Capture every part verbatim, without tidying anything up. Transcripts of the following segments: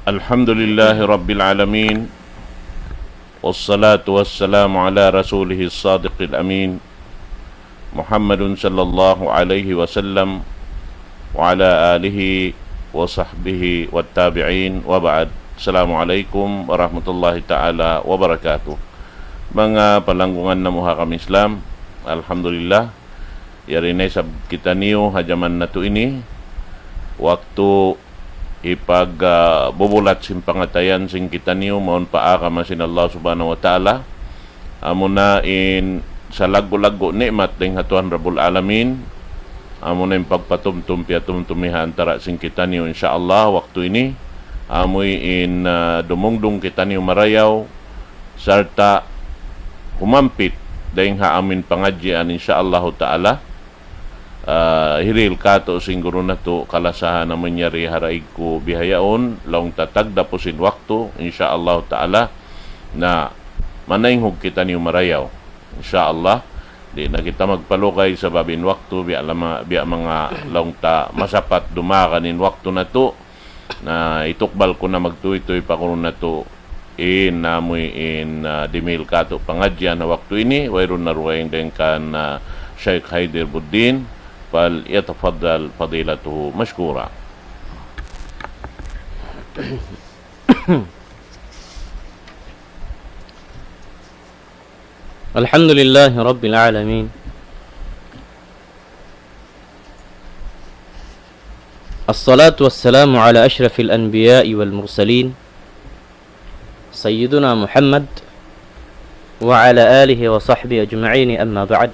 الحمد لله رب العالمين، والصلاة والسلام على رسوله الصادق الأمين، محمد صلى الله عليه وسلم، وعلى آله وصحبه والتابعين، وبعد. السلام عليكم ورحمة الله تعالى وبركاته. Manga palanggungan namu' ha agama Islam, alhamdulillah, yari na isab kitaniyu ha jaman natu' ini, waktu hipag, ah, bubulat sin pangatayan sin kitaniyu mawn pa agama sin Allah Subhanahu wa Ta'ala. Amuna in salaggu'-laggu' ni'mat dayn ha Tuhan Rabbul Alamin, amuna in pagpatumtum piyatumtumi ha antara' sin kitaniyu, insya Allah, waktu ini, amuin, ah, dumungdung kitaniyu marayaw, sarta' humampit dayn ha amuin pangadjian, insya Allahu Ta'ala. Ah, hirihil kātu' sin guru natu' kalasahan amun yari ha raig ku bihaun, laung ta tagdapu sin waktu, insya Allahu Ta'ala, na manaynghug kitaniyu marayaw. Insya Allah, di' na kita magpalugay sabab in waktu, biya' lama, biya' manga laung ta masapat dumagan in waktu natu', na hitukbal ku na magtūy-tūy pa guru natu' in amuin, ah, dimihil kātu' pangadjian ha waktu ini, wayruun na dugaing dayn kan, ah, Shaykh Haider Buddin, فليتفضل فضيلته مشكورا. الحمد لله رب العالمين. الصلاة والسلام على أشرف الأنبياء والمرسلين سيدنا محمد وعلى آله وصحبه أجمعين، أما بعد.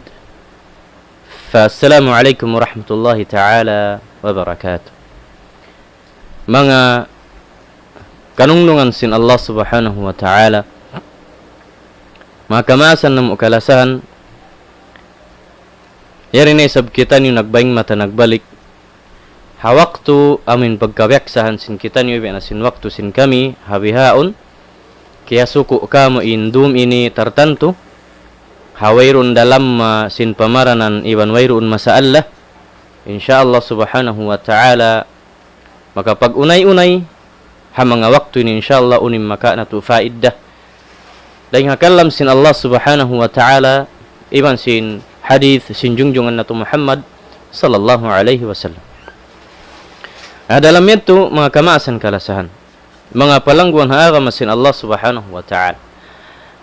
فالسلام عليكم ورحمة الله تعالى وبركاته. Manga kanungnungan sin Allah Subhanahu wa Ta'ala, manga kamaasan namu' kalasahan, yari na isab kitaniyu nagbaing mata nagbalik ha waktu amuin pagkabiyaksahan sin kitaniyu, biya' na sin waktu sin kami ha bihaun, kiyasuku' kamu in dum ini tartantu, ha wayruun dalam, ah, sin pamaranan iban wayruun masa'alla. Insya Allah Subhanahu wa Ta'ala, makapag-unay-unay ha manga waktu ini, insya Allah, unu in makawa' natu' faida dayn ha kalam sin Allah Subhanahu wa Ta'ala, iban sin hadith sin junjungan natu' Muhammad sallallahu alayhi wasallam. Ha dalam yadtu, manga kamaasan kalasahan, manga palangguan ha agama sin Allah Subhanahu wa Ta'ala,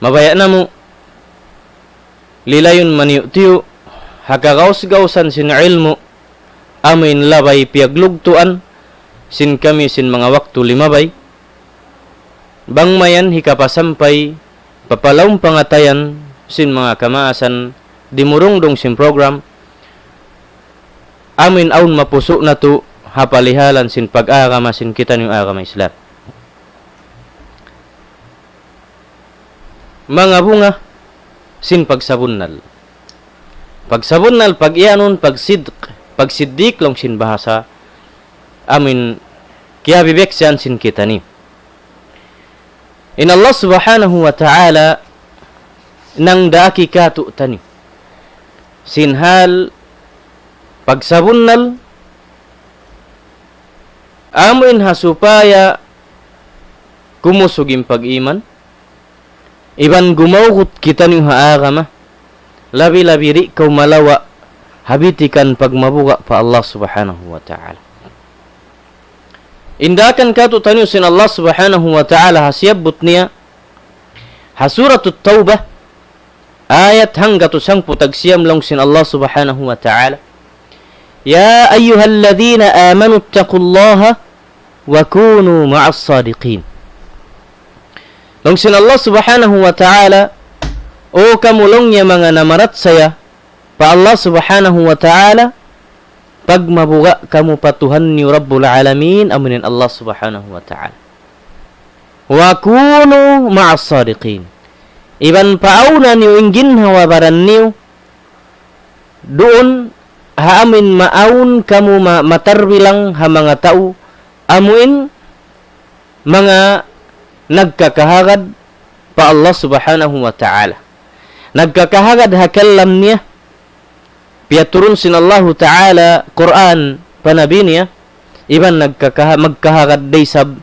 mabaya' namu' lilayun maniyu'-tiyu' ha kagaus-gausan sin ilmu', amuin labay piyaglugtuan sin kami sin manga waktu limabay, bang mayan hikapasampay pa palaum pangatayan sin manga kamaasan dimurungdung sin program, amuin awn mapusu' natu' ha palihalan sin pag-agama sin kitaniyu agama Islam. Manga bunga sin pagsabunnal. Pagsabunnal, pag-iyanun, pagsidq, pagsiddiq laung sin bahasa amuin kiyabibiyaksahan sin kitaniyu. In Allah Subhanahu wa Ta'ala nangdaak kātu'niyu sin hal pagsabunnal, amuin ha supaya kumusug in pag-iman, iban gumawgut kitaniyu ha agama, labi-labi di' kaw malawa' ha bitikan pagmabuga' pa Allah Subhanahu wa Ta'ala. Indaakan kātu'niyu sin Allah Subhanahu wa Ta'ala ha siyabbut niya ha Suratut Tawbah, ayat hanggatus hangpu' tag siyam, laung sin Allah Subhanahu wa Ta'ala, يا أيها الذين آمنوا اتقوا الله وكونوا مع الصادقين. Laung sin Allah Subhanahu wa Ta'ala, O kamu laung niya manga namarachaya pa Allah Subhanahu wa Ta'ala, pagmabuga' kamu pa Tuhan niyu Rabbul Alamin, amuin Allah Subhanahu wa Ta'ala. وكونوا مع الصادقين. Iban paawn niyu in ginhawa-baran niyu duun ha amuin maawn kamu ma-, matarbilang ha manga tau amuin manga nagkakahagad pa Allah Subhanahu wa Ta'ala. Nagkakahagad ha kalam niya, piyaturun sin Allahu Ta'ala Qur'an pa Nabi niya, iban nagkakaha-, magkahagad da isab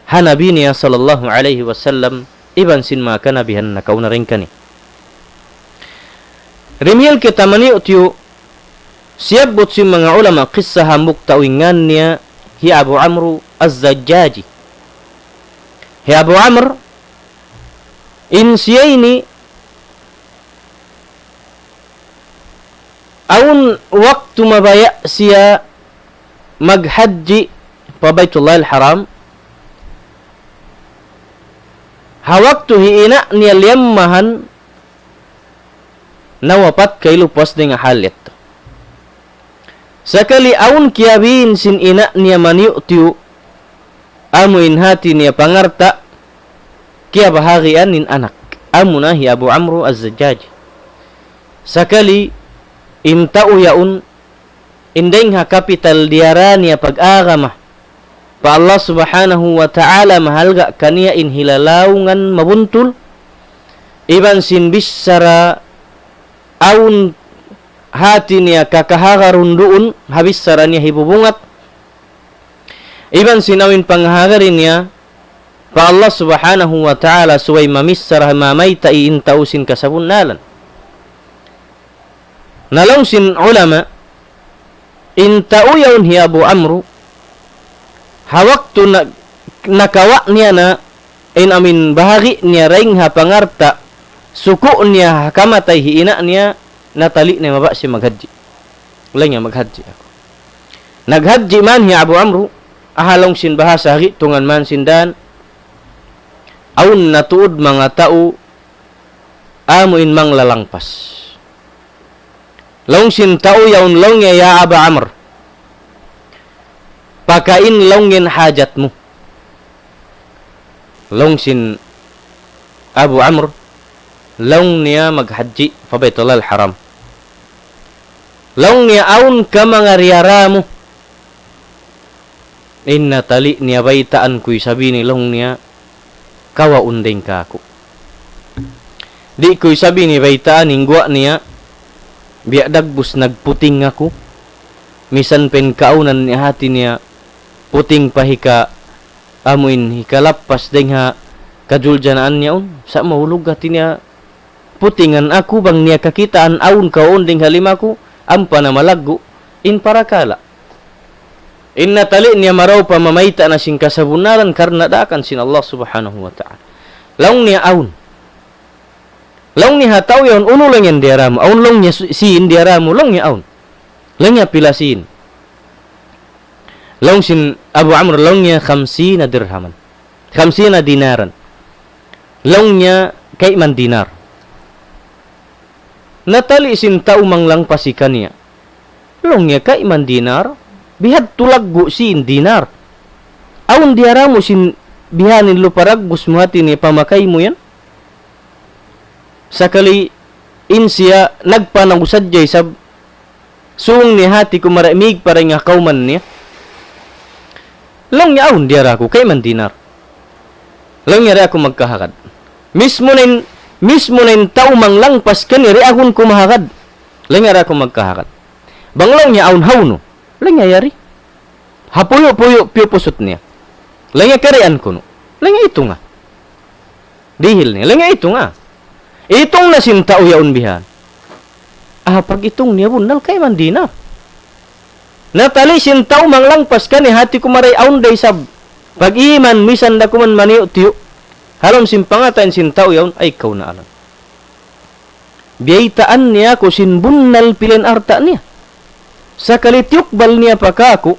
ha Nabi niya sallallahu alayhi wasallam, iban sin manga kanabihan nakauna dayn kaniya. Dimihil kita maniyu'-tiyu', siyabbut sin manga ulama kissa hambuuk tau in ngan niya hi Abu Amru Az-Zajjaji. Hi Abu Amr, in siya ini, awn waktu mabaya' siya maghajji pa Baytullahil Haram, ha waktu hi ina' niya liyammahan, nawapat kailupas dayn ha hal yadtu. Sakali awn kiyabiin sin ina' niya maniyu'-tiyu', amu in hati niya pangarta', kiyabahagian in anak. Amuna hi Abu Amru Az-Zajjaji. Sakali in tau yaun, in dayng ha kapital diyara niya pag-agama pa Allah Subhanahu wa Ta'ala, mahalga' kaniya in hilalaungan mabuntul, iban sin bichara awn hati niya kakahagarun duun, ha bichara niya hibubungat, iban sin awn pangahagari niya pa Allah Subhanahu wa Ta'ala subay mamichara mamayta' in tau sin kasabunnalan. Na laung sin ulama, in tau yaun hi Abu Amru, ha waktu na-, nakawa' niya na in amu in bahagi' niya dayng ha pangarta', suku' niya ha kamatay hi ina' niya, natali' niya mabaya' siya maghajji. Laung niya maghajji aku. Naghajji man hi Abu Amru, aha laung sin bahasa ha gi'tungan man sin dan, awn na tuud manga tau, amu in manglalangpas. Laung sin tau yaun laung niya, "Ya Aba Amr, pakain laung in hajat mu." Laung sin Abu Amr, laung niya maghajji pa Baytullahil Haram. Laung niya awn ka manga diyara mu. In natali' niya baytaan ku isab ini laung niya, kawaun dayng kāku'. Di' ku isab ini baytaan in guwa' niya, biya' dagbus nagputing aku. Misan pa in kaawnan niya hati niya, puting pa hika amu in hikalappas dayng ha kajuljanaan niya yaun. Sa' mahulug hati niya, putingan aku bang niya kakitaan awn kawaun dayng ha lima ku, ampa na malaggu' in parakala'. In natali' niya marayaw pa mamayta' na sin kasabunnalan karna' daakan sin Allah Subhanahu wa Ta'ala. Laung niya awn. Laung niya ha tau yaun, "Unu laung in diyara mu?" "Awn," laung niya, "si-, sīn diyara mu?" Laung niya, "Awn." Laung niya, "Pila sīn?" Laung sin Abu Amr, laung niya, "Khamsina dirhaman. Khamsina dinaran." Laung niya, "Kayman dinar." Natali' sin tau manglangpas kaniya. Laung niya, "Kayman dinar? Bihadtu laggu' sīn dinar? Awn diyara mu sīn bihaini lupa dagbus mu hati niya pamakay mu yan?" Sakali in siya nagpanaw sadja isab, sūng niya hati kumari' mīg pa dayn ha kawman niya. Laung niya, "Awn diyara ku, kayman dinar?" Laung niya, "Di' aku magkahagad." Mismu na in, mismu na in tau manglangpas kaniya, "Di' aku magkahagad." Laung niya, "Di' aku magkahagad." Bang laung niya, "Awn, hawnu?" Laung niya, "Yari." Ha puyu'-puyu' piyupusut niya. Laung niya, "Karian kunu'." Laung niya, "Itunga." Dihil niya. Laung niya, "Itunga." Itung na sin tau yaun bihan. Ah, pag-itung niya bunnal kayman dinar. Natali' sin tau manglangpas kaniya hati kumari' awn da isab pag-iman misan da kuman maniyu'-tiyu'. Ha lawm sin pangatayan sin tau yaun, ay kaw na alam. Biyaytaan niya aku sin bunnal pila in alta' niya. Sakali tiyukbal niya pa kāku',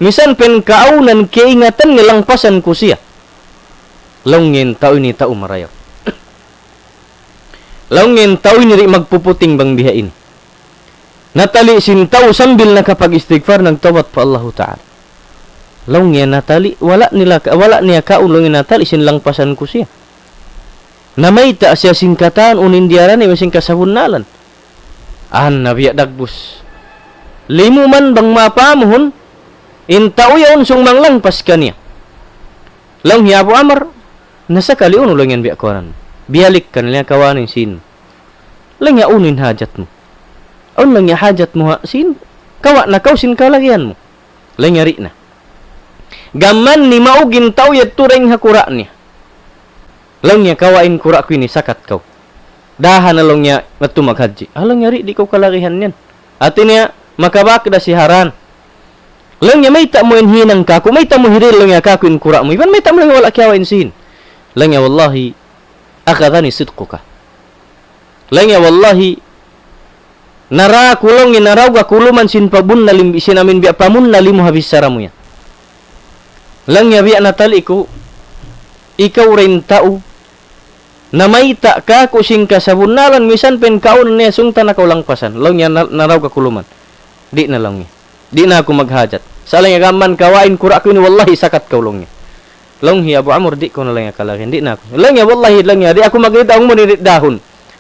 misan pa in kaawnan kiyaingatan niya langpasan ku siya. Laung niya in tau ini tau marayaw. Laung niya in tau ini di' magpuputing bang biha ini. Natali' sin tau sambil nakapag-istigfar, nagtawbat pa Allahu Ta'ala. Laung niya natali', wala' nila ka-, wala' niya kaun laung niya natali' sin langpasan ku siya. Namayta' siya sin katan unu in diyara niya, sin kasabunnalan. An nabiya' dagbus. Limu man bang mapamuhun, in tau yaun sūng manglangpas kaniya. Laung hi Abu Amr, na sakali unu laung yan biya' kuwanan. Biyalik kaniya kawanin sin. Laung niya unu in hajat mu. Awn laung niya hajat mu ha sin. Kawa' na kaw sin kalagihan mu. Laung niya di' na. Gam mayan nimaug in tau yadtu dayn ha kura' niya. Laung niya, "Kawain kura' ku ini, sakat kaw. Daha na," laung niya, "madtu maghajji." "Ah," laung niya, "di', di' kaw kalagihan yan. Hati niya, makabak da si Haran." Laung niya, "Mayta' mu in hinang kaku', mayta' mu hirihil," laung niya, "kaku' in kura' mu. Iban mayta' mu," laung niya, "wala' kiyawa' in sīn." Laung niya, "Wallahi, akhadhani sidquka." Laung niya, "Wallahi, nara ku," laung niya, "naraug aku kuluman sin pabunnal, sin amin biya' pamunnal mu ha bichara mu yan." Laung niya, "Biya' na tali' ku, ikaw da in tau namayta' kaku' sin kasabunnalan, misan pa in kaun niya sung ta na kaw langpasan." Laung niya, "Na-, naraug aku kuluman. Di' na," laung niya. "Di' na aku maghajat. Sa' laung niya, gam mayan kawain kura' ku ini, wallahi sakat kaw," laung niya. Laung hi Abu Amr, "Di' kaw na," laung niya, "kalagihan, di' na aku." Laung niya, "Wallahi," laung niya, "di' aku magridahun mu, di' ridahun."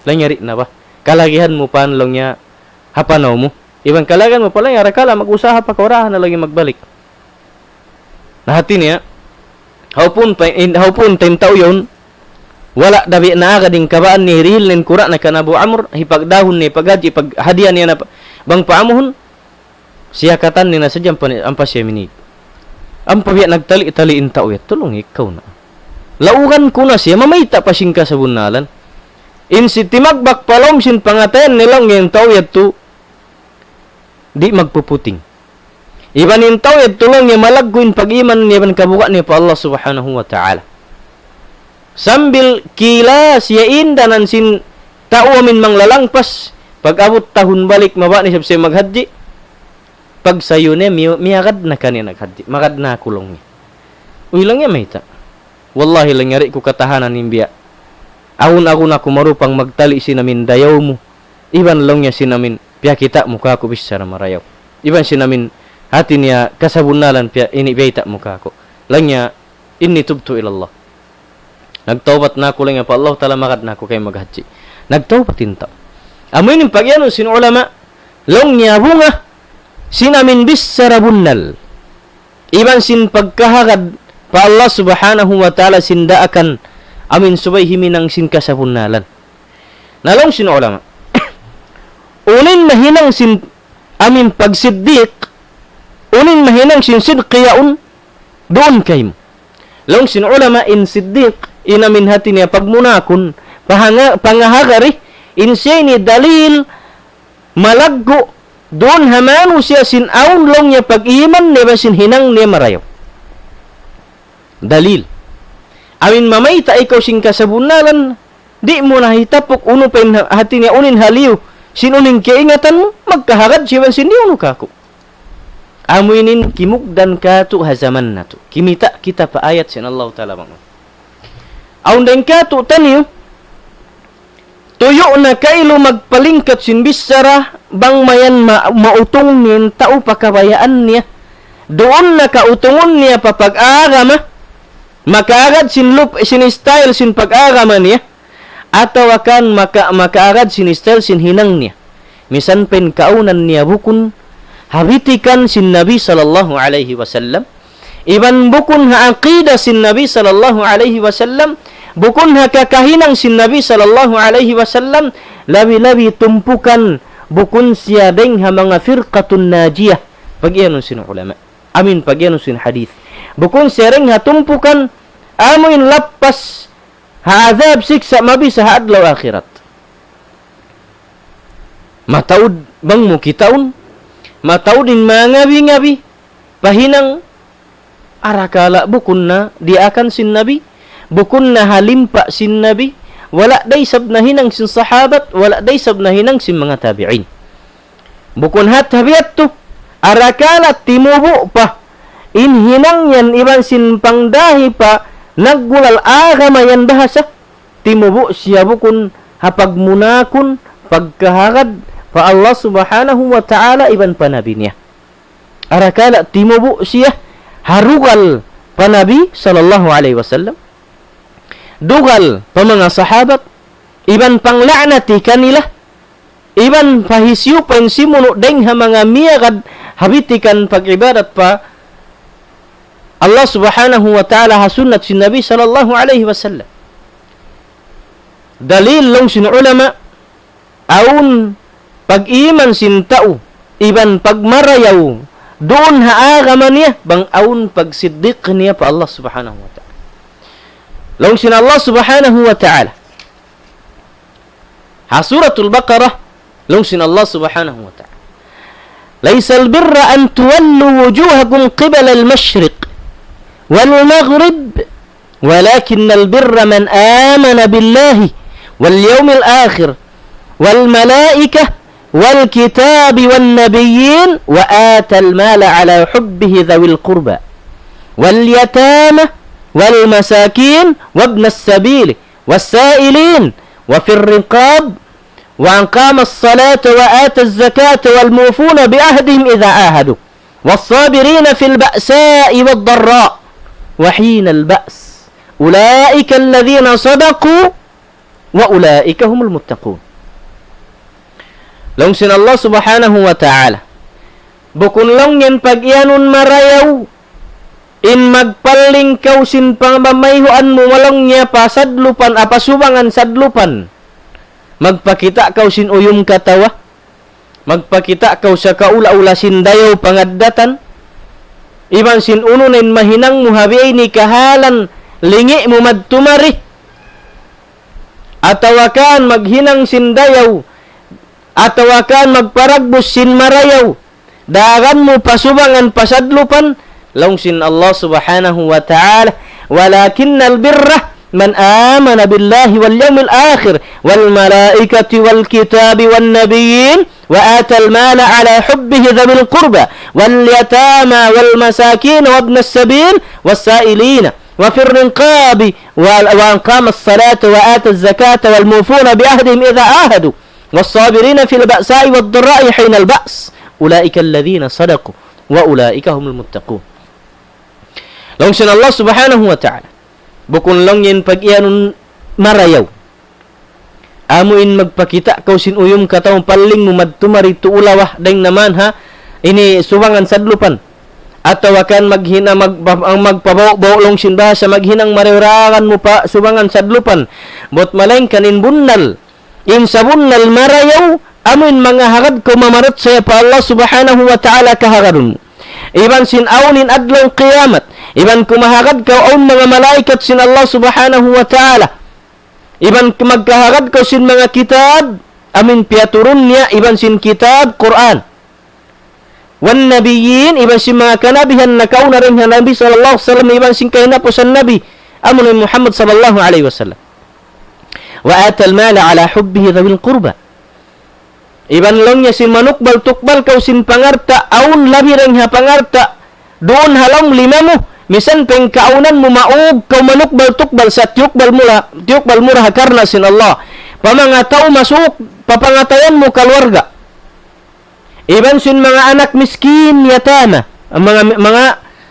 Laung niya, "Di' na ba. Kalagihan mu pa," laung niya, "ha panaw mu. Iban kalagihan mu pa," laung niya, "arakala' mag-usaha pa kaw, daha na," laung niya, "magbalik." Na hati niya, hawpun pa, in, hawpun ta in tau yaun, wala' da biya' na agad in kabaan niya hirihil na in kura' niya kan Abu Amr, hipagdahun niya, hipaghajji, hipaghadiya niya na pa, bang pa amuhun, siyakatan niya na sadja ampa ni-, ampa siya minīg. Ampa biya' nagtali-tali in tau yadtu, "Laung, ikaw na. Laugan ku na siya, mamayta' pa sin kasabunnalan. In sin timagbak pa lawm sin pangatayan niya," laung niya, "in tau yadtu, di' magpuputing. Iban in tau yadtu," laung niya, "malaggu' in pag-iman niya iban kabuga' niya pa Allah Subhanahu wa Ta'ala." Sambil kila siya in danan sin tau amin manglalangpas, pag-abut tahun balik, mabaya' na isab siya maghajji. Pagsayu niya, mi-, miyagad na kaniya naghajji. "Magad na aku," laung niya. "Uy," laung niya, "mayta'?" "Wallahi," laung niya, "di' ku katahanan in biya'. Awn aku na kumarupang magtali' sin amin dayaw mu. Iban," laung niya, "sin amin piyakita' mu kaku' bichara marayaw. Iban sin amin hati niya kasabunnalan piya-, ini biyayta' mu kaku'." Laung niya, "Inni tubtu ilallah. Nagtawbat na aku," laung niya, "pa Allah Ta'ala, magad na aku kaymu maghajji." Nagtawbat in tau. Amu ini in pagiyanun sin ulama, laung niya, bunga sin amin bichara bunnal iban sin pagkahagad pa Allah Subhanahu wa Ta'ala sin daakan amin subay himinang sin kasabunnalan. Na laung sin ulama, unu in mahinang sin amin pagsiddiq, unu in mahinang sin sidqi yaun duun kaymu. Laung sin ulama, in siddiq, in amin hati niya pagmunakun, pahanga-, pangahagari, in siya ini dalil malaggu' duun ha manusiya' sin awn, laung niya, pag-iman niya iban sin hinang niya marayaw. Dalil. Amin mamayta' ikaw sin kasabunnalan, di' mu na hitapuk unu pa in ha-, hati niya, unu in haliyu sin unu in kaingatan mu, magkahagad siya iban sin di' unu kaku'. Amu ini in kimugdan kātu' ha jaman natu'. Kimita' kita pa ayat sin Allah Ta'ala bang. Awn dayn kātu'niyu, tuyu' na kailu magpalingkat sin bichara, bang mayan ma-, mautung niya in tau pa kabayaan niya. Duun na kautungun niya pa pag-agama, makaagad sin lup-, sin style sin pag-agama niya, atawa kan maka-, makaagad sin style sin hinang niya. Misan pa in kaawnan niya bukun ha bitikan sin Nabi sallallahu alayhi wasallam, iban bukun ha aqida sin Nabi sallallahu alayhi wasallam, bukun ha kakahinang sin Nabi sallallahu alayhi wasallam, labi-labi tumpukan bukun siya dayng ha manga firqatun najiyah, pagiyanun sin ulama. Amin, pagiyanun sin hadith. Bukun siya dayng ha tumpukan amuin lappas ha adhab siksa' mabisa ha adlaw akhirat. Mataud bang mu kitaun, mataud in mangabi-ngabi pa hinang, arakala' bukun na diyaakan sin Nabi, bukun na halimpa sin Nabi, wala' da isab nahinang sin sahabat, wala' da isab nahinang sin manga tabi'in. Bukun hat ha biya' yadtu, arakala' timubu' pa in hinang yan iban sin pangdahi pa naggulal agama yan bahasa, timubu' siya bukun ha pagmunakun, pagkahagad pa Allah Subhanahu wa Ta'ala iban pa Nabi niya. Arakala' timubu' siya ha dugal pa Nabi sallallahu alayhi wasallam, dugal pa manga sahabat, iban pangla'nati kanila, iban pa hisiyu pa in simunu' dayng ha manga miyagad ha bitikan pag-ibadat pa Allah Subhanahu wa Ta'ala ha sunnat sin Nabi sallallahu alayhi wasallam. Dalil laung sin ulama, awn pag-iman sin tau, iban pagmarayaw, duun ha agama niya, bang awn pagsiddiq niya pa Allah Subhanahu wa Ta'ala. Laung sin Allah Subhanahu wa Ta'ala. Ha Suratul Baqarah, laung sin Allah Subhanahu wa Ta'ala. ليس البر أن تولوا وجوهكم قبل المشرق والمغرب ولكن البر من آمن بالله واليوم الآخر والملائكة والكتاب والنبيين وآتى المال على حبه ذوي القربى واليتامى والمساكين وابن السبيل والسائلين وفي الرقاب وأقام الصلاة وآتى الزكاة والموفون بعهدهم إذا عاهدوا والصابرين في البأساء والضراء وحين البأس أولئك الذين صدقوا وأولئك هم المتقون. Laung sin Allah Subhanahu wa Ta'ala. Bukun laung niya in pag-iyanun marayaw, in magpaling kaw sin pamamayhuan mu laung niya pa sadlupan, apa subangan sadlupan. Magpakita' kaw sin uyum katawa. Magpakita' kaw sa kaula-ula sin dayaw pangaddatan. Iban sin unu na in mahinang mu ha biya' ini kahalan lingi' mu madtu mari. Atawa kan maghinang sin dayaw. Atawa kan magparagbus sin marayaw. Dagan mu pa subangan pa sadlupan, laung sin Allah Subhanahu wa Ta'ala, ولكن البر من آمن بالله واليوم الآخر والملائكة والكتاب والنبيين وآتى المال على حبه ذوي القربى واليتامى والمساكين وابن السبيل والسائلين وفي الرقاب وال-، وأقام الصلاة وآتى الزكاة والموفون بعهدهم إذا عاهدوا والصابرين في البأساء والضراء وحين البأس أولئك الذين صدقوا وأولئك هم المتقون. Laung sin Allah Subhanahu wa Ta'ala. Bukun laung niya in pag-iyanun marayaw. Amu in magpakita' kaw sin uyum kataw paling mu madtu mari tu ulawa dayng naman ha. Ini subangan sadlupan. Atawa kan maghina-, mag-, ang magpabaw-baw laung sin bahasa maghinang marayaw dagan mu pa subangan sadlupan. Buat malaingkan in bunnal. In sabunnal marayaw, amu in mangahagad kaw mamarachaya pa Allah Subhanahu wa Ta'ala kahagadun mu. Iban sin awn in adlaw kiyamat. Iban kumahagad kaw awn manga malaikat sin Allah Subhanahu wa Ta'ala. Iban magkahagad kaw sin manga kitab, amu in piyaturun niya, iban sin kitab Qur'an. والنبيين, iban sin manga kanabihan nakauna dayn ha Nabi sallallahu alayhi wasallam, iban sin kahinapusan Nabi, amu na hi Muhammad sallallahu alayhi wasallam. وآتى المال على حبه ذوي القربى. Iban laung niya sin manukbal-tukbal kaw sin pangalta', awn labi dayn ha pangalta', duun ha lawm lima mu, misan pa in kaawnan mu maug kaw manukbal-tukbal sa tiyukbal mu ra, tiyukbal mu ra ha karna' sin Allah. Pa manga tau masuuk, pa pangatayan mu kaluarga. Iban sin manga anak miskin, yatama. Ang manga, manga,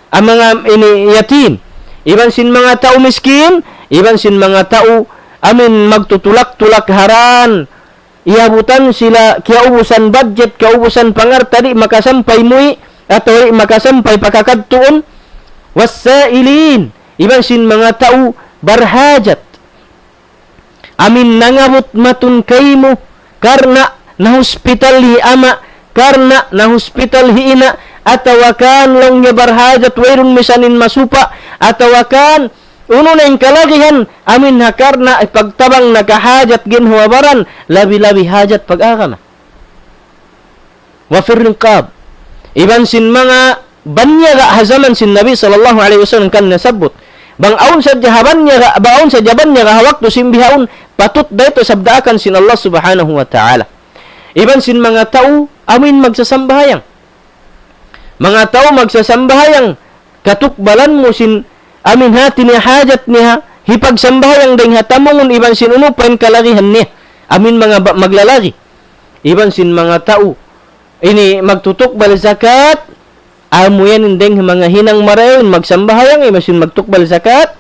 ang manga ini yatim. Iban sin manga tau miskin, iban sin manga tau amu in magtutulak-tulak ha dan. Iyabutan sila kiyaubusan budget, kiyaubusan pangalta' di' makasampay muwi', atawa di' makasampay pa kakadtuun. والسائلين, iban sin manga tau barhajat. Amu in nangabut matun kaymu, karna' nahuspital hi ama', karna' nahuspital hi ina', atawa kan laung niya barhajat wayruun misan in masupa', atawa kan unu na in kalagihan, amu in ha karna' pagtabang na kahajat ginhawa-baran, labi-labi hajat pag-agama. وفي الرقاب. Iban sin manga banyaga ha jaman sin Nabi sallallahu alayhi wasallam kan nasabbut. Bang awn sadja ha banyaga, bang awn sadja banyaga ha waktu sin bihaun, patut da yadtu sabdaakan sin Allah Subhanahu wa Ta'ala. Iban sin manga tau, amu in magsasambahayang. Manga tau magsasambahayang, katukbalan mu sin amu in hati niya hajat niya, hipagsambahayang dayng ha tamungun iban sin unu pa in kalagihan niya. Amu in manga ba-, maglalagi. Iban sin manga tau, ini magtutukbal zakat, amu yan in dayng ha manga hinang marayaw in magsambahayang, iban sin magtukbal zakat,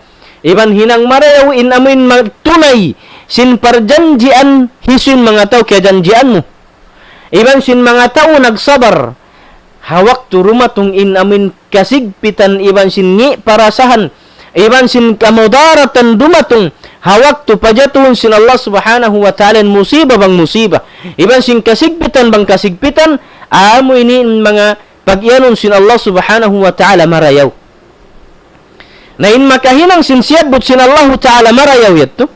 iban hinang marayaw in amu in magtunay sin parjanjian, hisiyu in manga tau kiyajanjian mu. Iban sin manga tau nagsabar. Ha waktu dumatung in amu in kasigpitan iban sin ngi' parasahan. Iban sin kamudaratan dumatung. Ha waktu pajatuhun sin Allah Subhanahu wa Ta'ala in musiba bang musiba. Iban sin kasigpitan bang kasigpitan. Amu ini in manga pag-iyanun sin Allah Subhanahu wa Ta'ala marayaw. Na in makahinang sin siyabbut sin Allahu Ta'ala marayaw yadtu,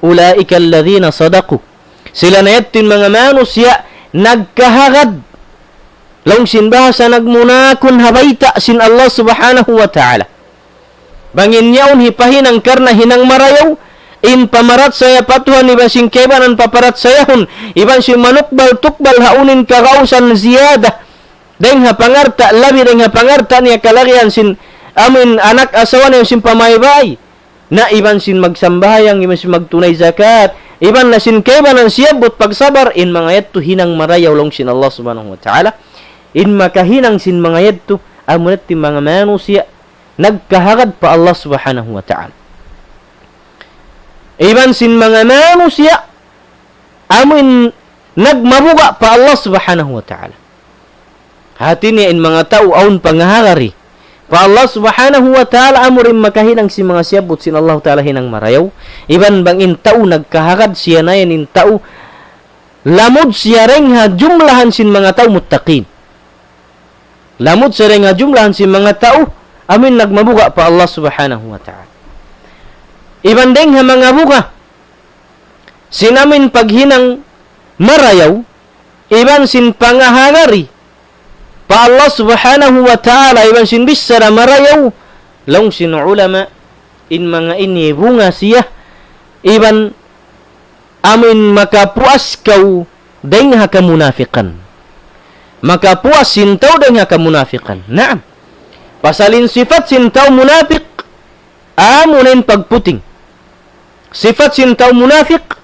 أولئك الذين صدقوا. Sila na yadtu in manga manusiya' nagkahagad, laung sin bahasa nagmunakun ha bayta' sin Allah Subhanahu wa Ta'ala. Bang in yaun hipahinang karna' hinang marayaw, in pamarachaya pa Tuhan iban sin kaibanan paparatsayahun, iban sin manukbal-tukbal ha unu in kagausan ziyada, dayng ha pangalta', labi dayng ha pangalta' niya kalagihan sin amu in anak asawa niya sin pamaybay. Na iban sin magsambahayang, iban sin magtunay zakat, iban na sin kaibanan siyabbut pagsabar, in manga yadtu hinang marayaw laung sin Allah Subhanahu wa Ta'ala. In makahinang sin manga yadtu, amu na yadtu in manga manusiya' nagkahagad pa Allah Subhanahu wa Ta'ala. Iban sin manga manusiya', amu in nagmabuga' pa Allah Subhanahu wa Ta'ala. Hati niya in manga tau awn pangahagari pa Allah Subhanahu wa Ta'ala, amu in makahinang sin manga siyabbut sin Allah Ta'ala hinang marayaw. Iban bang in tau nagkahagad, siya na yan in tau lamud siya dayng ha jumlahan sin manga tau muttaqin. Lamud siya dayng ha jumlahan sin manga tau amu in nagmabuga' pa Allah Subhanahu wa Ta'ala. Iban dayng ha manga buga' sin amu in paghinang marayaw, iban sin pangahagari pa Allah Subhanahu wa Ta'ala, iban sin bichara marayaw, laung sin ulama, in manga ini bunga siya, iban amu in makapuas kaw dayng ha kamunafikan. Makapuas sin tau dayng ha kamunafikan. Naam. Pasal in sifat sin tau munafik, amu na in pagputing. Sifat sin tau munafik,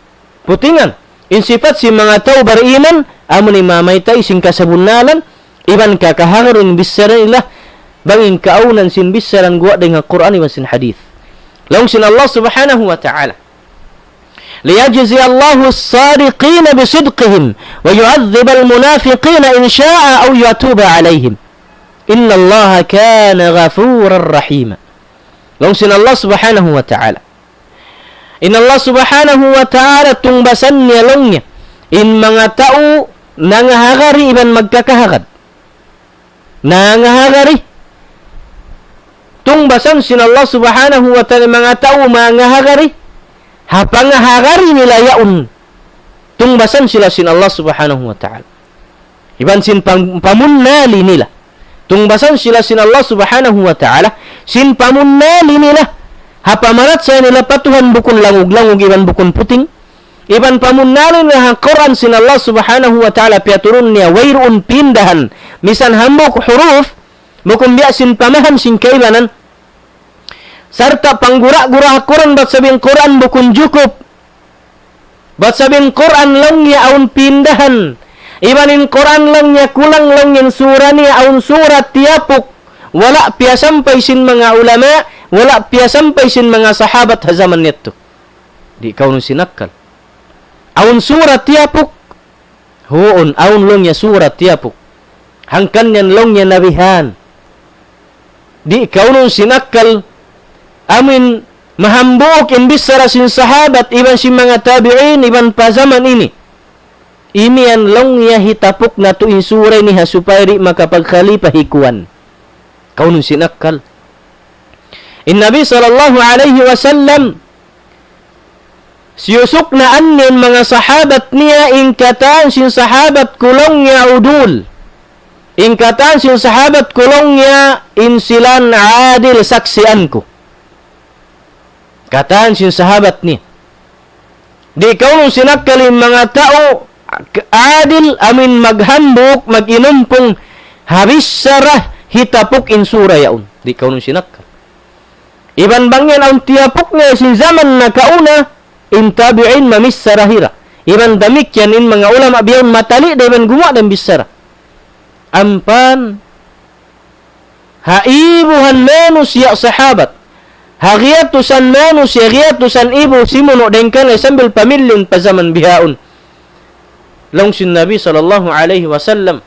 putingan. In sifat sin manga tau bariman, amu na in mamayta' sin kasabunnalan, iban kakahagad in bichara nila, bang in kaawnan sin bichara guwa' dayng ha Qur'an iban sin hadith. Laung sin Allah Subhanahu wa Ta'ala, ليجزي الله الصادقين بصدقهم ويعذب المنافقين إن شاء أو يتوب عليهم. إن الله كان غفورا رحيما. Laung sin Allah Subhanahu wa Ta'ala. In Allah Subhanahu wa Ta'ala tungbasan niya laung niya in manga tau nangahagari iban magkakahagad. Nangahagari. Tungbasan sin Allah Subhanahu wa Ta'ala manga tau mangahagari. Ha pangahagari nila yaun, tungbasan sila sin Allah Subhanahu wa Ta'ala. Iban sin pam-, pamunnali nila. Tungbasan sila sin Allah Subhanahu wa Ta'ala, sin pamunnali nila. Ha pamarachaya nila pa Tuhan bukun langug-langug iban bukun puting. Iban pamunnali nila ha Qur'an sin Allah Subhanahu wa Ta'ala piyaturun niya wayruun pindahan. Misan hambuuk huruf, bukun biya' sin pamaham sin kaibanan. Sarta' panggura-gura ha Qur'an bat sabab in Qur'an bukun jukup. Bat sabab in Qur'an laung niya awn pindahan. Iban in Qur'an laung niya kulang laung in sura niya awn sura tiyapuk. Wala' piyasampay sin manga ulama, wala' piyasampay sin manga sahabat ha jaman yadtu. Di' kaw nu sinakkal. Awn sura tiyapuk. Huun, awn laung niya sura tiyapuk. Hangkan yan laung niya nabihan. Di' kaw nu sinakkal, amu in mahambuuk in bichara sin sahabat, iban sin manga tabi'in, iban pa jaman ini. Imiyan laung niya hitapuk natu' in sura ini ha supaya di' makapagkhalipa hi kuwan. Kaw nu sinakkal. In Nabi sallallahu alayhi wasallam, siyusuknaan niya in manga sahabat niya, in katan sin sahabat ku laung niya udul. In katan sin sahabat ku laung niya in sila adil saksian ku. Katan sin sahabat niya. Di' kaw nu sinakkal in manga tau adil amu in maghambuuk, mag-inumpung, ha bichara hitapuk in sura yaun. Di' kaw nu sinakkal. Iban bang yan awn tiyapuk niya sin jaman nakauna, in tabi'in mamichara hira. Iban damikkiyan in manga ulama biyaun matali' da iban gumuwa' da in bichara. Ampan ha ibuhan manusiya' sahabat. Ha giyatusan manusiya', giyatusan ibu simunu' dayng kan sambil pamilin pa jaman bihaun. Laung sin Nabi sallallahu alayhi wasallam,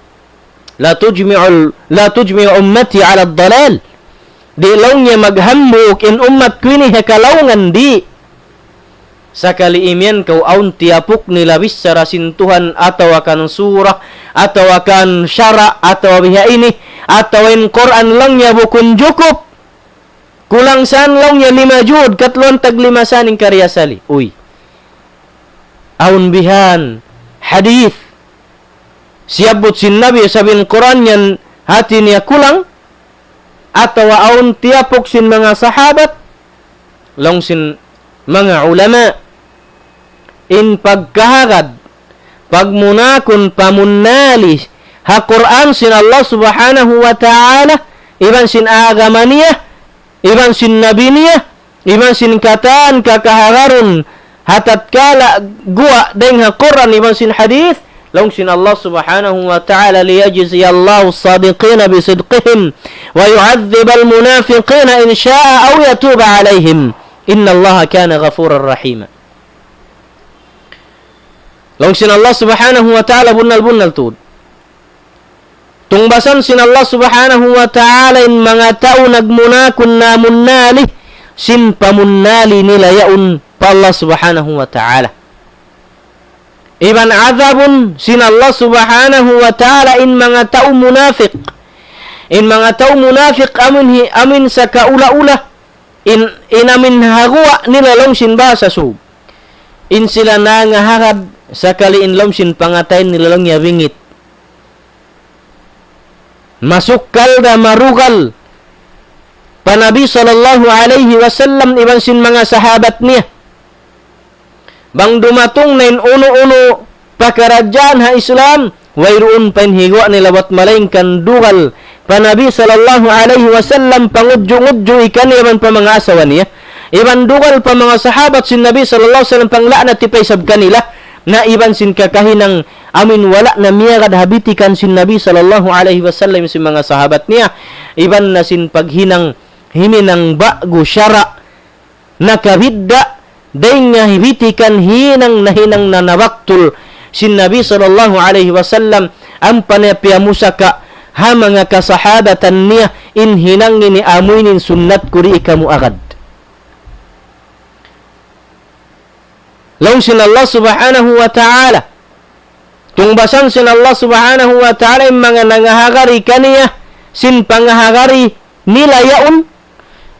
لا تجمع ال-، لا تجمع أمتي على الضلال. Di' laung niya maghambuuk in ummat ku ini ha kalaungan, di'. Sakali imiyan kaw awn tiyapuk nila bichara sin Tuhan atawa kan sura, atawa kan sara', atawa biha ini, Atawa in Qur'an laung niya bukun jukup. Kulang san laung niya lima jud, katluan tag lima san in kariyasali. Uy. Awn bihan hadith. Siyabbut sin Nabi, sabab in Qur'an yan hati niya kulang. Atawa awn tiyapuk sin manga sahabat. Laung sin manga ulama, in pagkahagad, pagmunakun pamunnali ha Qur'an sin Allah Subhanahu wa Ta'ala, iban sin agama niya, iban sin nabi niya, iban sin katan kakahagarun ha tatkala guwa' dayng ha Qur'an iban sin hadith, laung sin Allah Subhanahu wa Ta'ala, ليجزي الله الصادقين بصدقهم ويعذب المنافقين إن شاء أو يتوب عليهم إن الله كان غفورا رحيما. Laung sin Allah Subhanahu wa Ta'ala bunnal-bunnal tuud. Tungbasan sin Allah Subhanahu wa Ta'ala in manga tau nagmunakun namunnali, sin pamunnali nila yaun pa Allah Subhanahu wa Ta'ala. Iban azabun sin Allah Subhanahu wa Ta'ala in manga tau munafik. In manga tau munafik amun hi-, amun sakaula-ula. In, in amun haguwa' nila laung sin bahasa Sug. In sila nangahagad sakali in laung sin pangatayan nila laung niya bingit. Masukkal da marugal pa Nabi sallallahu alayhi wasallam iban sin manga sahabat niya. Bang dumatung na in unu-unu pakaradjaan ha Islam, wayruun pa in higuwa' nila bat malaingkan dugal pa Nabi sallallahu alayhi wasallam, pangudju-ngudju kaniya iban pa manga asawa niya. Iban dugal pa manga sahabat sin Nabi sallallahu alayhi wasallam, pangla'nat pa isab kanila. Na iban sin kakahinang amun wala' na miyagad ha bitikan sin Nabi sallallahu alayhi wasallam sin manga sahabat niya. Iban na sin paghinang himinang ba'gu sara' nakabidda', dayng ha bitikan hinang na hinang na nabaktul sin Nabi sallallahu alayhi wasallam, ampa niya piyamusaka ha manga kasahabatan niya, in hinang ini amu ini in sunnat ku, di' kamu agad. Laung sin Allah Subhanahu wa Ta'ala. Tungbasan sin Allah Subhanahu wa Ta'ala in manga nangahagad kaniya sin pangahagad nila yaun.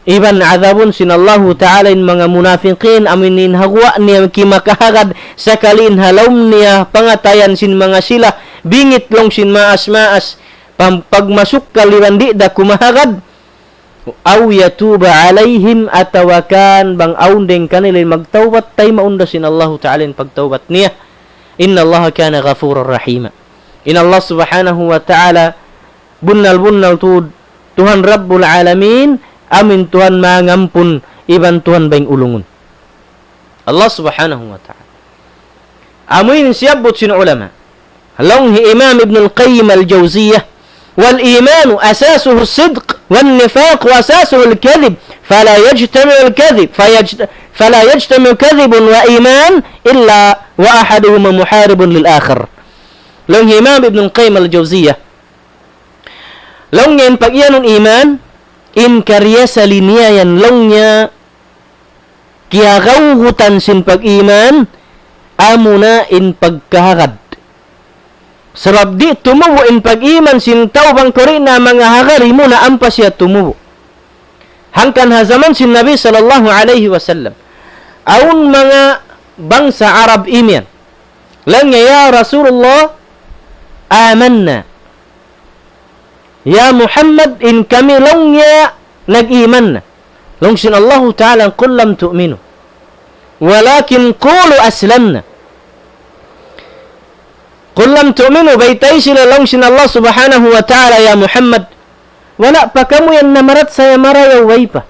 Iban azabun sin Allahu Ta'ala in manga munafikin, amun in haguwa' niya kimakahagad, sakali in ha lawm niya pangatayan sin manga sila, bingit laung sin maas-maas, pam-, pagmasukkal iban di' da kumahagad. أو يتوب عليهم, atawa kan bang awn dayng kanila in magtawbat, taymaun da sin Allahu Ta'ala in pagtawbat niya. إن الله كان غفورا رحيما. In Allah Subhanahu wa Ta'ala bunnal-bunnal tuud Tuhan Rabbul Alamin, amun Tuhan mangampun, iban Tuhan bayng ulungun. Allah Subhanahu wa Ta'ala. Amu in siyabbut sin ulama. Laung hi Imam Ibn al-Qayyim al-Jawziyah, والإيمان أساسه الصدق والنفاق أساسه الكذب فلا يجتمع الكذب فيجت-، فلا يجتمع كذب وإيمان إلا وأحدهما محارب للآخر. Laung hi Imam Ibn al-Qayyim al-Jawziyah. Laung niya in pag-iyanun iman, in kariyasali niya yan laung niya kiyagawgutan sin pag-iman, amuna in pagkahagad. Sabab di' tumubu' in pag-iman sin tau bang kuri' na mangahagad, muna ampa siya tumubu'. Hangkan ha jaman sin Nabi sallallahu alayhi wasallam. Awn manga bangsa Arab imiyan. Laung niya, "Ya Rasulullah, amanna." Ya Muhammad, in kami laung niya nag-iman na. Laung sin Allahu Ta'ala, قل لم تؤمنوا ولكن قولوا أسلمنا. قل لم تؤمنوا, baytai sila laung sin Allah Subhanahu wa Ta'ala, ya Muhammad, wala' pa kamu yan namarachaya marayaw way pa.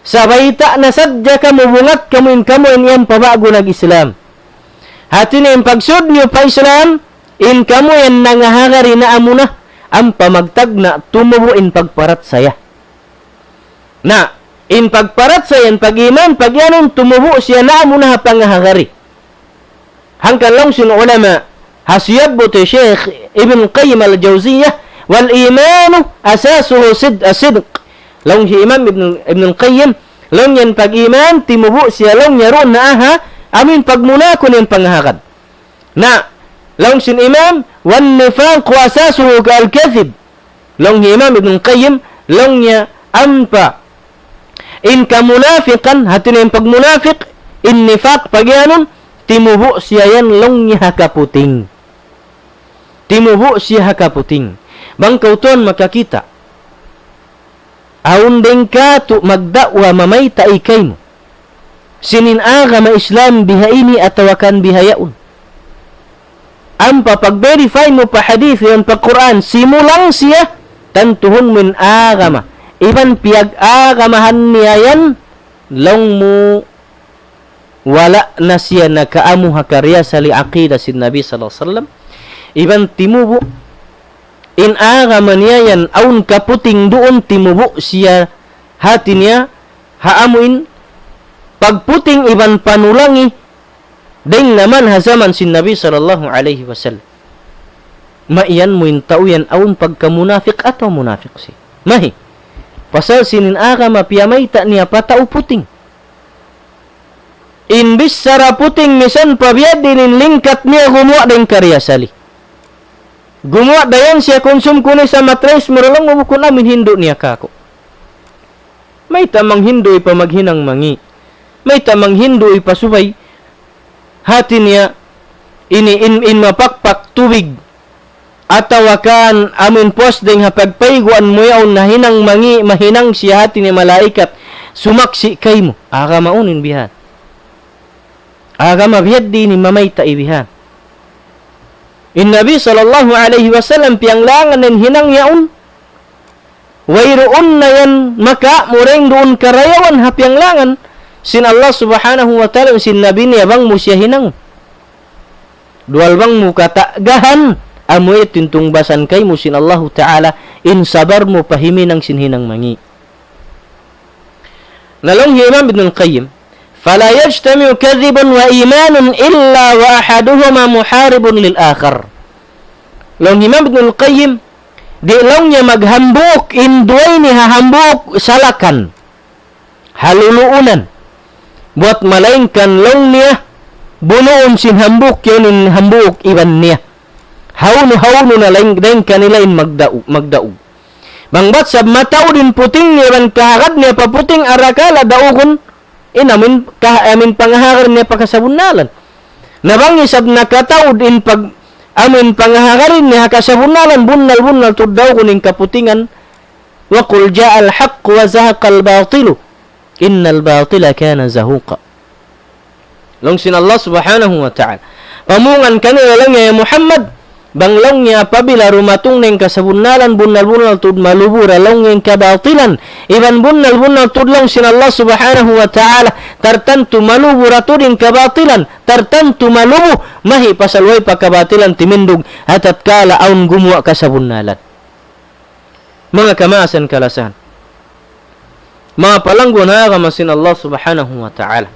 Sa' bayta' na sadja kamu, bungat kamu in kamu yan, yan pa ba'gu nag-Islam. Hati niya in pagsud niyu pa Islam, in kamu yan nangahagad na amuna, ampa magtagna' tumubu' in pagparachaya. Na, in pagparachaya, in pag-iman, pag-iyanun tumubu' siya na amuna ha pangahagad. Hangkan laung sin ulama, ha siyabbut hi Shaykh Ibn Qayyim al-Jawziyah, والإيمان أساسه صد-، الصدق. Laung hi Imam Ibn, Ibn Qayyim, laung niya in pag-iman, timubu' siya laung niya duun na ha, amun pagmunakun in pangahagad. Na, laung sin Imam, والنفاق أساسه الكذب. Laung hi Imam Ibn Qayyim, laung niya ampa in kamunafikan, hati niya in pagmunafik, in nifak, pagiyanun, timubu' siya yan laung niya ha kaputing. Timubu' siya ha kaputing. Bang kaw tuwan makakita'. Awn dayn katu' magda'wa mamayta' kaymu. Sin in agama Islam biha ini atawa kan biha yaun. Ampa pag-verify mu pa hadith yan pa Qur'an, simulang siya, tantuhun mu in agama. Iban piyag-agamahan niya yan, laung mu wala' na siya nakaamu ha kariyasali aqida sin Nabi sallallahu alayhi wasallam. Iban timubu', in agama niya yan, awn kaputing duun timubu' siya hati niya, ha amuin pagputing iban panulangi, dayn naman ha jaman sin Nabi sallallahu alayhi wasallam. Maiyan mu in tau yan awn pagkamunafik atawa munafik siya. Mahi. Pasal sin in agama piyamayta' niya pa tau puting. In bichara puting misan pa biya' diin in lingkat niya gumuwa' da in kariyasali. Gumuwa' da yan siya kunsum kunu' sa matres muralong bukun amin hindu' niya kāku'. Mayta' manghindu' pa maghinang mangi'. Mayta' manghindu' pa subay. Hati niya, ini in, in mapakpak tubig. Atawa kan amin pos dayn ha pagpayguan mu yaun nahinang mangi', mahinang siya hati niya malaikat. Sumaksi' kaymu. Agama unu in bihan. Agama biya' diin in mamayta' bihan. In Nabi sallallahu alayhi wasallam piyanglangan in hinang yaun. Wayruun na yan maka mureng duun karayawan ha piyanglangan sin Allah subhanahu wa ta'ala sin Nabi niya bang mu siya hinang. Duwal bang mu katagahan, amu in tungbasan kaymu sin Allahu ta'ala, in sabar mu pa himinang sin hinang mangi'. Na laung hi Imam Ibn Al-Qayyim, فلا يجتمع كذب وإيمان إلا وأحدهما محارب للآخر. Laung hi Imam Ibn Al-Qayyim, di' laung niya maghambuuk in duwa ini ha hambuuk salakan. Haluluunan. Buwat malaingkan laung niya, bunuun sin hambuuk yaun in hambuuk iban niya. Hawnu-hawnu na laing, laing kanila in magdau-, magdaug. Bang bat sab mataud in puting niya iban kahagad niya pa puting arakala' daugun, in amin, kah-, amin pangahagad niya pa kasabunnalan. Na bang isab nakataud in pag-, amin pangahagad niya ha kasabunnalan, bunnal-bunnal tuud daugun in kaputingan, وقل جاء الحق وزهق الباطل إن الباطل كان زهوقا. Laung sin Allah subhanahu wa ta'ala. Pamungan kanila laung niya ya Muhammad, bang laung niya apabila dumatung na in kasabunnalan, bunnal-bunnal tuud malubu da laung niya in kabatilan. Iban bunnal-bunnal tuud laung sin Allah subhanahu wa ta'ala, tartantu malubu da tuud in kabatilan, tartantu malubu, mahi pasal way pa kabatilan timindug, ha tatkala awn gumuwa' kasabunnalan. Manga kamaasan kalasahan. Manga palangguan ha agama sin Allah subhanahu wa ta'ala.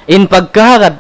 In pagkahagad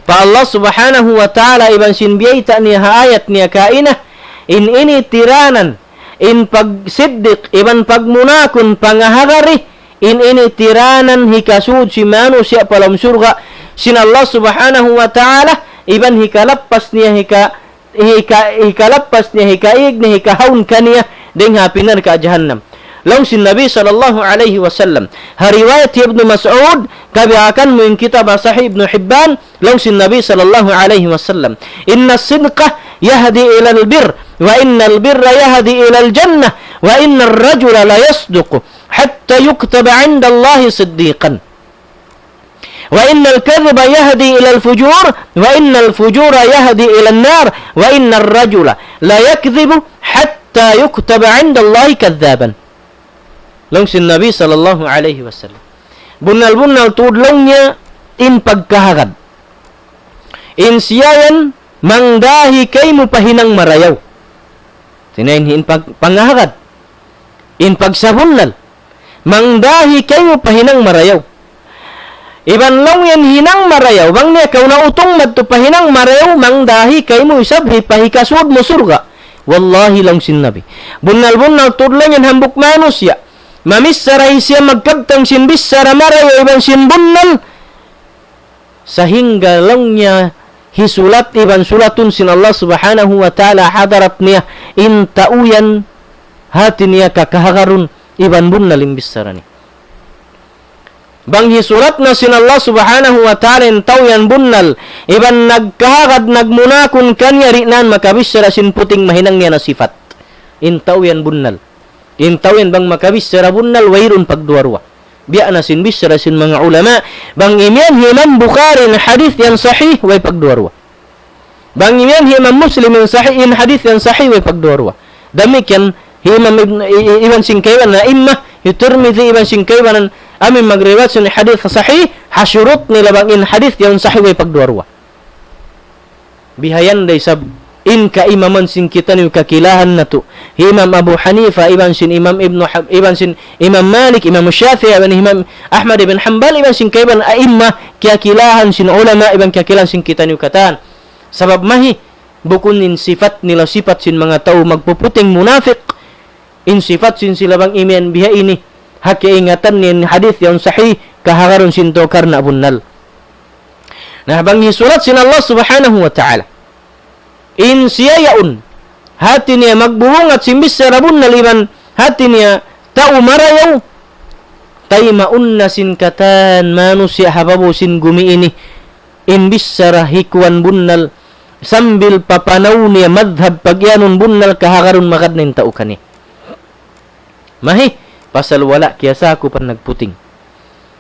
pa Allah subhanahu wa ta'ala iban sin biyayta' niya ha ayat niya kaina, in ini tiranan, in pagsiddiq, iban pagmunakun pangahagari, in ini tiranan hikasud sin manusiya' pa lawm surga' sin Allah subhanahu wa ta'ala, iban hikalappas niya hika hika-, hikalappas niya, hikaig niya, hikahawn kaniya, dayn ha api narka' jahannam. Laung sin Nabi sallallahu alayhi wasallam. Ha riwayat Ibnu Mas'ud, kabiyakan mu in kitab Sahih Ibnu Hibban, laung sin Nabi sallallahu alayhi wasallam. إن الصدق يهدي إلى البر، وإن البر يهدي إلى الجنة، وإن الرجل ليصدق حتى يكتب عند الله صديقا. وإن الكذب يهدي إلى الفجور، وإن الفجور يهدي إلى النار، وإن الرجل ليكذب حتى يكتب عند الله كذابا. Laung sin Nabi sallallahu alayhi wasallam. Bunnal-bunnal tuud laung niya in pagkahagad. In siya yan mangdahi kaymu pa hinang marayaw. Tinayin in pag-, pangahagad. In pagsabunnal. Mangdahi kaymu pa hinang marayaw. Iban laung yan hinang marayaw. Bang niya kaw nautung madtu pa hinang marayaw, mangdahi kaymu isab hi pa hikasud mu surga'. Wallahi laung sin Nabi. Bunnal-bunnal tuud laung yan hambuuk manusiya'. Mamichara hi siya magkabtang sin bichara marayaw iban sin bunnal. Sahingga laung niya hisulat iban sulatun sin Allah subhanahu wa ta'ala hadarat niya in tau yan hati niya kakahagarun iban bunnal in bichara niya. Bang hisurat na sin Allah Subhanahu wa Ta'ala in tau yan bunnal, iban nagkahagad nagmunakun kaniya, di' na makabichara sin puting, mahinang niya na sifat. In tau yan bunnal. In tau yan bang makabichara bunnal, wayruun pagduwa-ruwa. Biya' na sin bichara sin manga ulama, bang imiyan hi Imam Bukhari in hadith yan sahih, way pagduwa-ruwa. Bang imiyan hi Imam Muslim in sahih, in hadith yan sahih, way pagduwa-ruwa. Damikkiyan hi Imam Ibn, i-, i-, iban sin kaibanan a'imma, hi Tirmidhi iban sin kaibanan amu in magriwayat sin hadith sahih, ha shurut nila bang in hadith yan sahih, way pagduwa-ruwa. Bihayan da isab in kaimaman sin kitaniyu kakilahan natu'. Hi Imam Abu Hanifa, iban sin Imam Ibnu Ha-, iban sin Imam Malik, Imam Shafi'i, iban Imam Ahmad ibn Hanbal, iban sin kaibanan a'imma, kiyakilahan sin ulama, iban kiyakilahan sin kitaniyu katan. Sabab mahi, bukun in sifat nila sifat sin manga tau magpuputing munafik, in sifat sin sila bang imiyan biha ini, ha kaingatan niya in hadith yan sahih, kahagarun sin tau karna' bunnal. Na bang hisurat sin Allah Subhanahu wa Ta'ala, in siya yaun, hati niya magbubungat sin bichara bunnal iban hati niya tau marayaw, taymaun na sin katan manusiya' ha babaw sin gumi ini, in bichara hikuwan bunnal, sambil papanaw niya madhab pagiyanun bunnal, kahagarun magad na in tau kaniya. Mahi, pasal wala' kiyasakupan nagputing.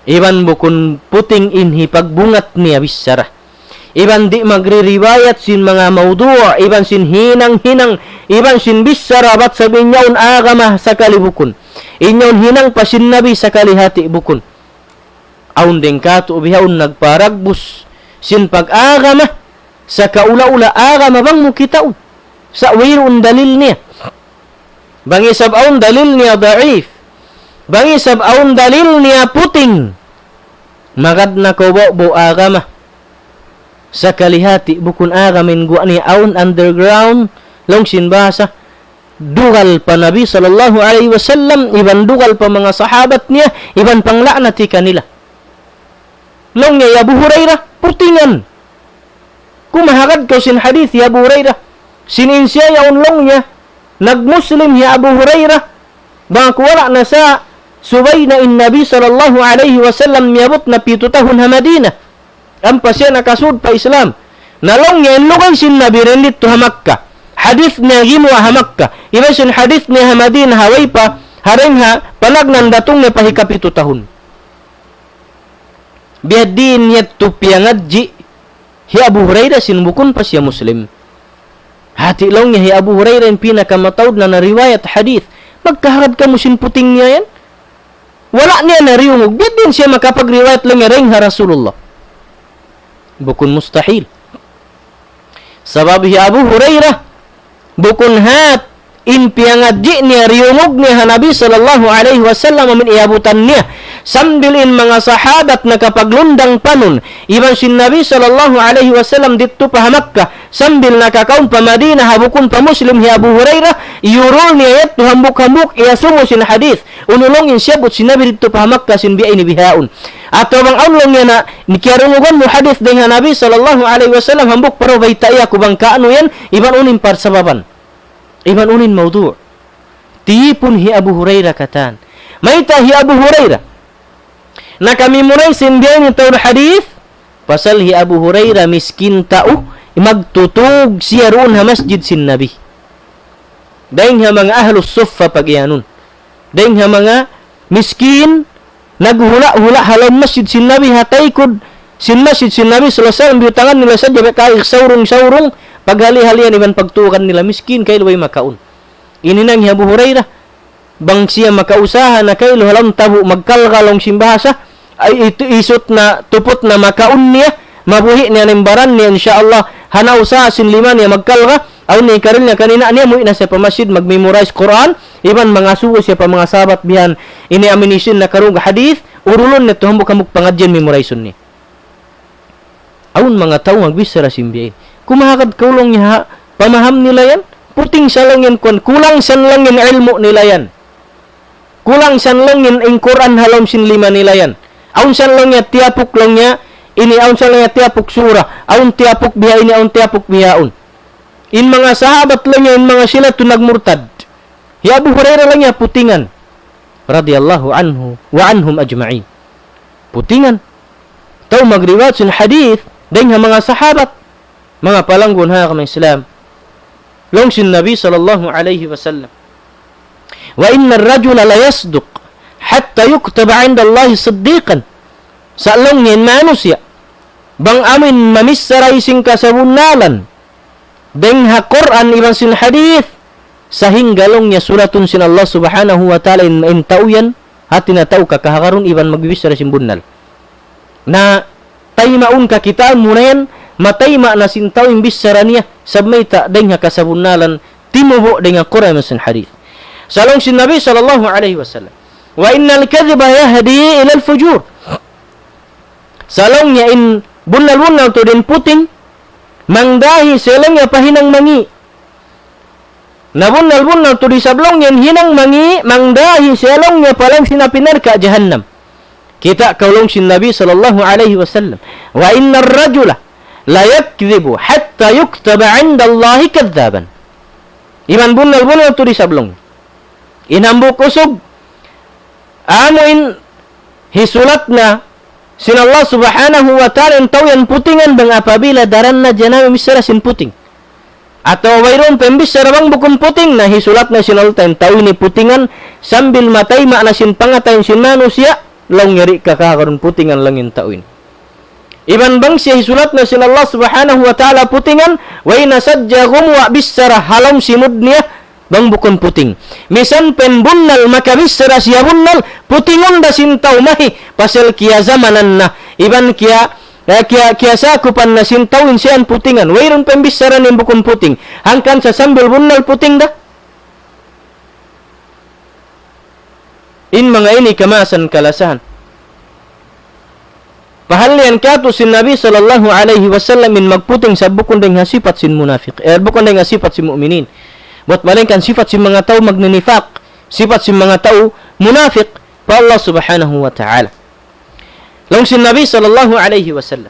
Iban bukun puting in hipagbungat niya bichara. Iban di' magririwayat sin manga mawdu', iban sin hinang-hinang, iban sin bichara bat sabab in yaun agama sakali bukun. In yaun hinang pa sin Nabi sakali hati bukun. Awn dayn kātu' bihaun nagparagbus sin pag-agama, sakaula-ula agama bang mu kitaun. Sa' wayruun dalil niya. Bang isab awn dalil niya da'if. Bang isab awn dalil niya puting. Magad na kaw ba'bu agama. Sakali hati bukun agama in guwa' niya awn underground, laung sin bahasa. Dugal pa Nabi sallallahu alayhi wasallam, iban dugal pa manga sahabat niya, iban pangla'nat hi kanila. Laung niya hi Abu Hurairah, putingan. Kumahagad kaw sin hadith hi Abu Hurairah. Sin in siya yaun laung niya, nagmuslim hi Abu Hurairah, bang ku wala' na sa subay na in Nabi sallallahu alayhi wasallam miyabut na pitu tahun ha Madinah. Ampa siya nakasud pa Islam. Na laung niya in lugay sin Nabi dayn didtu ha Makkah. Hadith niya gimuwa' ha Makkah. Iban sin hadith niya ha Madinah ha way pa, ha dayn ha panagnaan datung niya pa hikapitu tahun. Biya' diin yadtu piyangadji' hi Abu Hurairah sin bukun pa siya Muslim. Hati laung niya hi Abu Hurairah in pinakamataud na nariwayat hadith. Magkahagad kamu sin puting niya yan? Wala' niya nariyungug. Biya' diin siya makapagriwayat laung niya dayn ha Rasulullah? Bukun mustahil. Sabab hi Abu Hurairah, bukun hat in piyangadji' niya, riyungug niya ha Nabi sallallahu alayhi wasallam amun iyabutan niya. Sambil in manga sahabat nakapaglundang panun, iban sin Nabi sallallahu alayhi wasallam didtu pa ha Makkah, sambil nakakaun pa Madinah, ha bukun pa Muslim hi Abu Hurairah, iyurul niya yadtu hambuuk-hambuuk, iyasubu sin hadith. Unu laung in siyabut sin Nabi didtu pa ha Makkah sin biya' ini bihaun. Atawa bang awn laung niya na, kiyarungugan mu hadith dayn ha Nabi sallallahu alayhi wasallam, hambuuk paraw baytai aku bang kaunu yan, iban unu in parsababan. Iban unu in mawdu'. Tiyipun hi Abu Hurairah katan. Mayta' hi Abu Hurairah naka-memorize sin biya' ini taud hadith? Pasal hi Abu Hurairah miskin tau, magtutug siya duun ha masjid sin Nabi. Dayn ha manga ahlus suffa pagiyanun. Dayn ha manga miskin, naghula'-hula' ha lawm masjid sin Nabi, ha taykud sin masjid sin Nabi sallallahu alayhi wasallam, biyutangan nila sadja biya' kaig saurung-saurung, paghali-halian iban pagtuugan nila, miskin kailu way makaun. In hinang hi Abu Hurairah, bang siya makausaha na kailu ha lawm tabu' magkalga laung sin bahasa, ay itu isut na tuput na makaun niya, mabuhi' niya in baran niya, insya Allah, ha nausaha sin lima niya magkalga, awn na hikarihil niya kan ina' niya, muwi' na siya pa masjid, mag-memorize Qur'an, iban mangasubu siya pa manga sahabat bihan, ini amu in hisiyu in nakarungug hadith, urulun niya tuud hambuuk-hambuuk pangadjian, memorize-un niya. Awn manga tau magbichara sin biya' ini. Kumahagad kaw laung niya ha pamaham nila yan. Puting sa laung yan kuwan. Kulang sa laung yan ilmu' nila yan. Kulang sa laung yan in Qur'an ha lawm sin lima nila yan. Awn sa laung niya tiyapuk laung niya ini, awn sa laung niya tiyapuk surah. Awn tiyapuk biha ini, awn tiyapuk bihaun. In manga sahabat laung niya, in manga sila tuud nagmurtad. Hi Abu Hurairah laung niya putingan. Radiyallahu anhu wa anhum ajma'in. Putingan. Tau magriwayat sin hadith, dayn ha manga sahabat, manga palanggun ha agama Islam. Laung sin Nabi sallallahu alayhi wasallam, وإن الرجل ليصدق حتى يكتب عند الله صديقا. Sa' laung niya in manusiya', bang amu in mamichara sin kasabunnalan, dayn ha Qur'an iban sin hadith, sahingga laung niya sulatun sin Allah Subhanahu wa Ta'ala in, in tau yan, hati niya tau kakahagarun iban magbichara sin bunnal. Na taymaun kakitaan mu na yan, matayma' na sin tau in bichara niya, sabab mayta', dayn ha kasabunnalan, timubu' dayn ha Qur'an iban sin hadith. Sa' laung sin Nabi sallallahu alayhi wasallam, وإن الكذب يهدي إلى الفجور. Sa' laung niya in bunnal-bunnal tuud in puting, mangdahi siya laung niya pa hinang mangi'. Na bunnal-bunnal tuud isab laung niya in hinang mangi', mangdahi siya laung niya pa lawm sin api narka' jahannam. Kita' kaw laung sin Nabi sallallahu alayhi wasallam, وإن الرجل ليكذب حتى يكتب عند الله كذابا. Iban bunnal-bunnal tuud isab laung niya. In hambuuk usug, amu in hisulat na sin Allah Subhanahu wa Ta'ala in tau yan putingan bang apabila daran na jana michara sin puting. Atawa wayruun pa in bichara bang bukun puting, na hisulat na sin Allah in tau ini putingan, sambil matayma' na sin pangatayan sin manusiya', laung niya di' kakahagarun putingan laung in tau ini. Iban bang siya hisulat na sin Allah Subhanahu wa Ta'ala putingan, way na sadja gumuwa' bichara ha lawm simud niya, bang bukun puting. Misan pa in bunnal makabichara siya bunnal, putingun da sin tau mahi, pasal kiyazamanan na, iban kiya, eh, kiya, kiyasakupan na sin tau in siya in putingan. Wayruun pa in bichara niya bukun puting. Hangkan sa sambil bunnal puting da. In manga ini kamaasan kalasahan. Pahallian katu' sin Nabi sallallahu alayhi wasallam in magputing sa bukun dayn ha sipat sin munafiq. Eh, bukun dayn ha sipat sin mu'minin. Bat malaingkan sipat sin manga tau magninifak, sipat sin manga tau munafiq pa Allah Subhanahu wa Ta'ala. Laung sin Nabi sallallahu alayhi wasallam.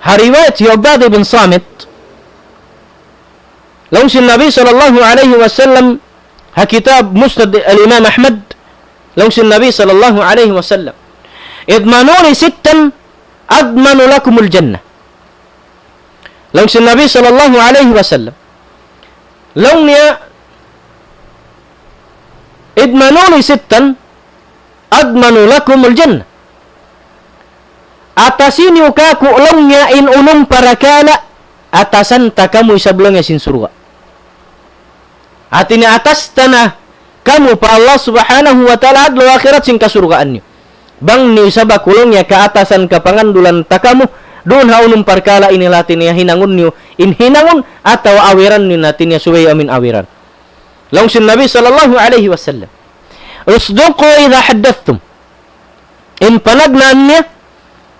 Ha riwayat hi Ubadah bin Samit, laung sin Nabi sallallahu alayhi wasallam, ha kitab Musnad al-Imam Ahmad, laung sin Nabi sallallahu alayhi wasallam, اضمنوا لي ستا أضمن لكم الجنة. Laung sin Nabi sallallahu alayhi wasallam, laung niya, اضمنوا لي ستا أضمن لكم الجنة. Atasi niyu kāku' laung niya in unum parakala', atasan ta kamu isab laung niya sin surga'. Hati niya atas ta na kamu pa Allah Subhanahu wa Ta'ala adlaw akhirat sin kasurgaan niyu. Bang niyu isab aku laung niya kaatasan kapangandulan ta kamu, duun ha unum parkala' ini hati niya hinangun niyu, in hinangun atawa awiran niyu hati niya subay amu in awiran. Laung sin Nabi sallallahu alayhi wasallam, اصدقوا إذا حدثتم. In panagnaan niya,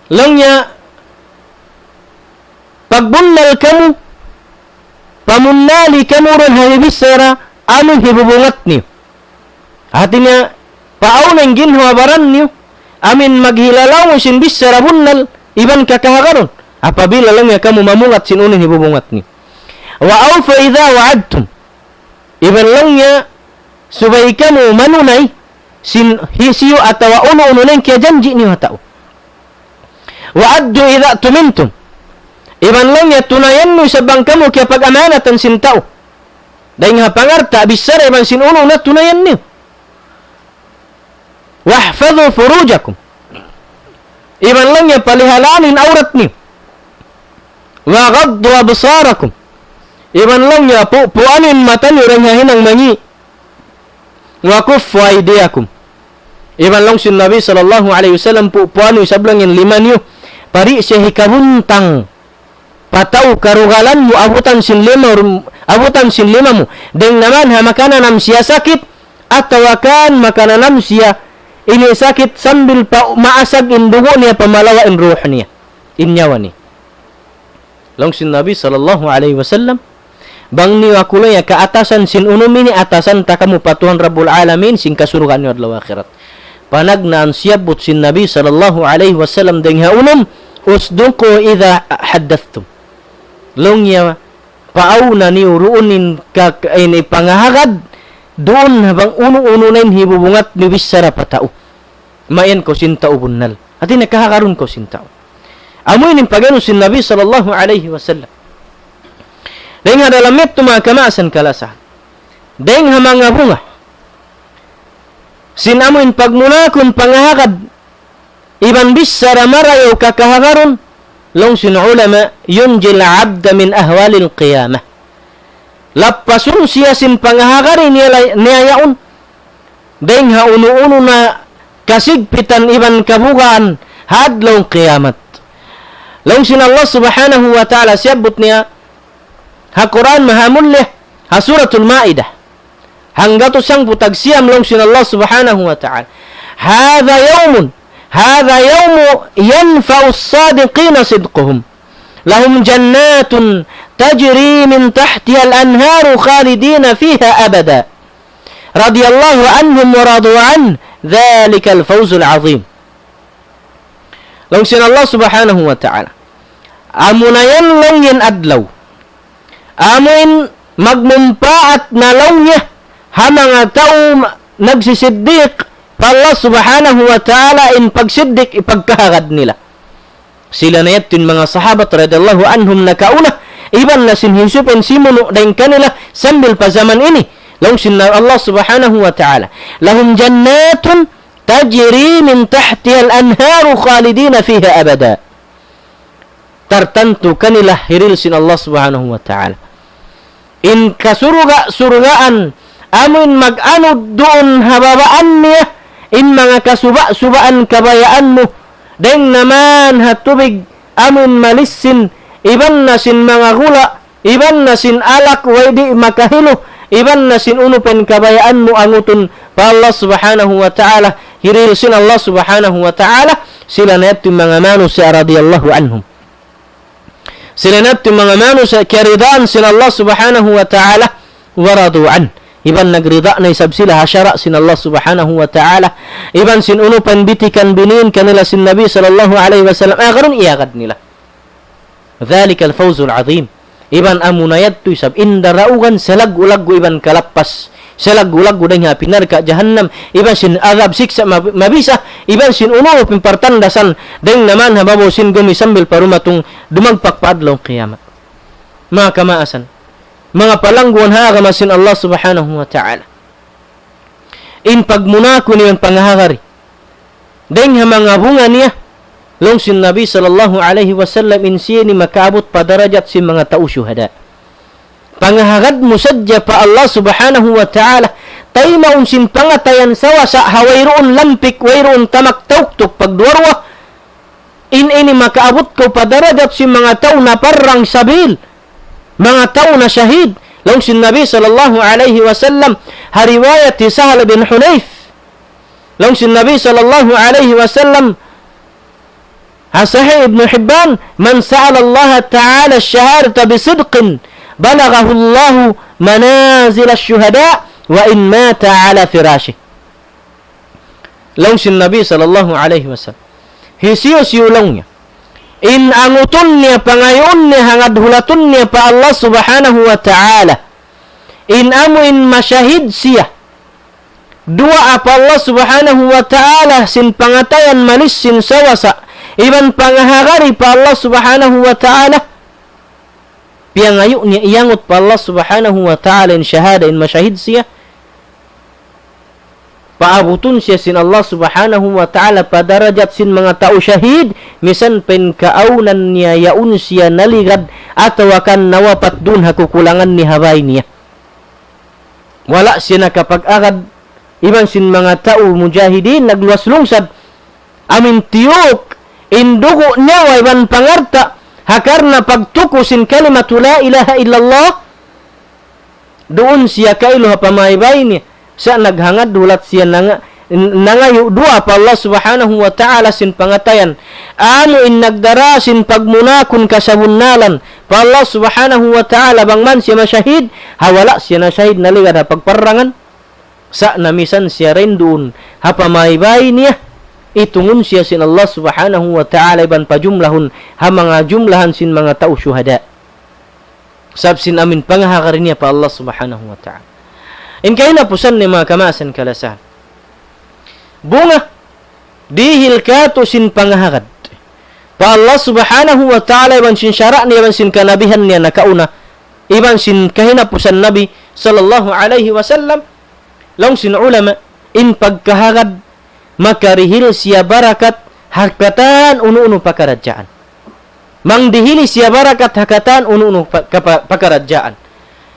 laung niya, pagbunnal kamu, pamunnali kamu duun ha bichara amu in hibubungat niyu. Hati niya, paawn in ginhawa-baran niyu, amu in maghilalaung sin bichara bunnal, iban kakahagarun. Apabila laung niya kamu mamungat sin unu in hibubungat niyu. وأوفوا إذا وعدتم. Iban laung niya, subay kamu manunay sin hisiyu atawa unu-unu na in kiyajanji' niyu ha tau. وأدوا إذا اؤتمنتم. Iban laung niya tunayan niyu isab bang kamu kiyapag-amanatan sin tau. Dayn ha pangalta', bichara iban sin unu-unu na tunayan niyu. واحفظوا فروجكم. Iban laung niya palihalaan in awrat niyu. وغضوا أبصاركم. Iban laung niya pu-, puanu in mata niyu dayn ha hinang mangi'. وكفوا أيديكم. Iban laung sin Nabi sallallahu alayhi wasallam pu-, puanu isab laung in lima niyu. Pari siya hikabuntang pa tau karugalan mu abutan sin lima rum-, abutan sin lima mu. Dayn naman ha makananam siya sakit, atawa kan makananam siya ini sakit sambil pa maasag in dugu' niya pa malawa' in ruh niya. In nyawa niya. Laung sin Nabi sallallahu alayhi wasallam, bang niyu aku laung niya kaatasan sin unum ini atasan ta kamu pa Tuhan Rabbul Alamin sin kasurgaan niyu adlaw akhirat. Panagnaan siyabbut sin Nabi sallallahu alayhi wasallam dayn ha unum, اصدقوا إذا حدثتم. Laung niya, paawna niyu duun in ka-, ini pangahagad, Duun ha bang unu-unu na in hibubungat niyu bichara pa tau. Mayan kaw sin tau bunnal. Hati niya kahagarun kaw sin tau. Amu ini in pag-anu sin Nabi sallallahu alayhi wasallam. Dayng ha dalam yadtu manga kamaasan kalasahan. Dayng ha manga bunga sin amu in pagmunakun pangahagad iban bichara marayaw kakahagarun, laung sin ulama, ينجي العبد من أهوال القيامة. Lappasun siya sin pangahagad niya lay-, niya yaun, dayng ha unu-unu na kasigpitan iban kabugaan ha adlaw qiyamat. Laung sin Allah subhanahu wa ta'ala, siyabbut niya ha Qur'an mahamulliya, ha Suratul Ma'idah. Hanggatus hangpu' tag siyam, laung sin Allah subhanahu wa ta'ala. هذا يوم، هذا يوم ينفع الصادقين صدقهم. لهم جنات تجري من تحتها الأنهار خالدين فيها أبدا. رضي الله عنهم ورضوا عنه. ذلك الفوز العظيم. Laung sin Allah subhanahu wa ta'ala. Amuna yan laung in adlaw. Amu in magmumpaat na laung niya ha manga tau ma-, nagsisiddiq pa Allah subhanahu wa ta'ala in pagsiddiq ipagkahagad nila. Sila na yadtu in manga sahabat radiyallahu anhum nakauna, iban na sin hisiyu pa in simunu' dayng kanila sambil pa jaman ini. Laung sin Allah subhanahu wa ta'ala. لهم جنات تجري من تحتها الأنهار خالدين فيها أبدا. Tartantu kanila hiril sin Allah subhanahu wa ta'ala in kasurga'-surgaan, amu in mag-anud duun ha babaan niya in manga kasuba'-subaan kabayaan mu, dayng naman ha tubig amu in malissin, iban na sin manga gula', iban na sin alak way di' makahilu, iban na sin unu pa in kabayaan mu angutun pa Allah subhanahu wa ta'ala, hiril sin Allah subhanahu wa ta'ala, sila na yadtu in manga manusiya' radiyallahu anhum. Sila na yadtu in manga manusiya' kiyaridaan sin Allah subhanahu wa ta'ala, ورضوا عنه. Iban nagrida na isab sila ha sara' sin Allah subhanahu wa ta'ala. Iban sin unu pa in bitikan biniin kanila sin Nabi sallallahu alayhi wasallam. Agarun iyagad nila. ذلك الفوز العظيم. Iban amuna yadtu isab in daraugan salaggu'-laggu' iban kalappas. Salaggu'-laggu' dayng ha api narka' jahannam. Iban sin adhab siksa' mab-, mabisa. Iban sin unu pa in partandasan dayng naman ha babaw sin gumi sambil pa dumatung dumagpak pa adlaw qiyamat. Manga kamaasan, manga palangguan ha agama sin Allah subhanahu wa ta'ala. In pagmunakun iban pangahagari dayng ha manga bunga niya, laung sin Nabi sallallahu alayhi wasallam, in siya ini makaabut pa darajat sin manga tau shuhada. Pangahagad mu sadja pa Allah subhanahu wa ta'ala, taymaun sin pangatayan sawasa ha wayruun lampik, wayruun tamak tauktuk pagduwa-ruwa, in ini makaabut kaw pa darajat sin manga tau naparrang sabil, manga tau nashahid. Laung sin Nabi sallallahu alayhi wasallam, ha riwayat hi Sahal bin Hunayf. Laung sin Nabi sallallahu alayhi wasallam, ha Sahih Ibn Hibban, من سأل الله تعالى الشهادة بصدق بلغه الله منازل الشهداء وإن مات على فراشه. Laung sin Nabi sallallahu alayhi wasallam, hisiyu-siyu laung niya in angutun niya, pangayuun niya, hangad hulatun niya pa Allah subhanahu wa ta'ala, in amu in mashahid siya duwaa pa Allah subhanahu wa ta'ala sin pangatayan malissin sawasa, iban pangahagari pa Allah subhanahu wa ta'ala, piyangayu' niya iyangut pa Allah subhanahu wa ta'ala in shahada, in mashahid siya, paabutun siya sin Allah subhanahu wa ta'ala pa darajat sin manga tau shahid, misan pa in kaawnan niya yaun siya naligad atawa kan nawapat duun ha kukulangan niya ha bay niya. Wala' siya nakapag-agad iban sin manga tau mujahidin nagluwas lungsad. Amu in tiyuk in dugu' niya iban pangalta' ha karna' pagtuku sin kalimatu la ilaha illallah. Duun siya kailu ha pamaybay niya. Sa' naghangad hulat siya nanga-, nangayu' duwaa pa Allah subhanahu wa ta'ala sin pangatayan. Amu in nagdara sin pagmunakun kasabunnalan pa Allah subhanahu wa ta'ala bang man siya mashahid, ha wala' siya nashahid naligad ha pagparrangan. Sa' na misan siya dayn duun ha pamaybay niya, itungun siya sin Allah subhanahu wa ta'ala iban pajumlahun ha manga jumlahan sin manga tau shuhada. Sabab sin amu in pangahagad niya pa Allah subhanahu wa ta'ala. In kahinapusan niya manga kamaasan kalasahan. Bunga, dihil katu' sin pangahagad pa Allah Subhanahu wa Ta'ala iban sin sara' niya iban sin kanabihan niya nakauna, iban sin kahinapusan Nabi sallallahu alayhi wasallam, laung sin ulama, in pagkahagad makarihil siya barakat ha katan unu-unu pakaradjaan. Mangdihili siya barakat ha katan unu-unu pa-, kapa-, pakaradjaan.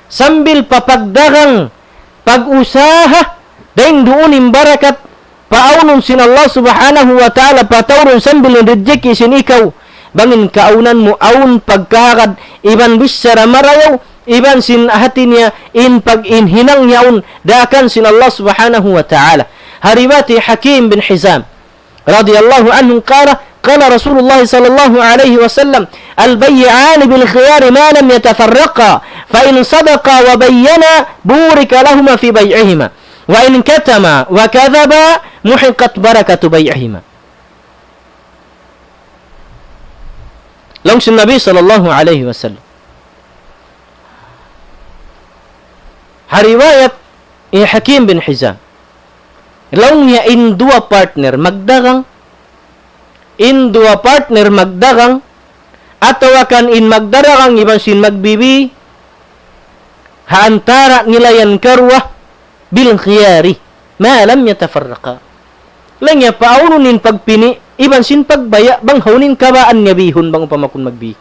Sambil pa pagdagang, pag-usaha, dayn duun in barakat, paawnun sin Allah Subhanahu wa Ta'ala, pataurun sambil in rijiki' sin ikaw, bang in kaawnan mu awn pagkahagad, iban bichara marayaw, iban sin hati niya, in pag-, in hinang niya awn, daakan sin Allah Subhanahu wa Ta'ala. Ha riwayat Hakim bin Hizam, رضي الله عنه قال: قال رسول الله صلى الله عليه وسلم: البيعان بالخيار ما لم يتفرقا، فإن صدقا وبينا بورك لهما في بيعهما، وإن كتما وكذبا محقت بركة بيعهما. Laung sin Nabi sallallahu alayhi wasallam. Ha riwayat hi Hakim bin Hizam. Laung niya in duwa partner magdagang, in duwa partner magdagang, atawa kan in magdaragang iban sin magbibi, ha antara nila yan karuwa, bil khiyari, ma lam yatafarraqa. Laung niya paawnun in pagpini', iban sin pagbaya', bang hawnu in kabaan niya bihun, bang upama kun magbi.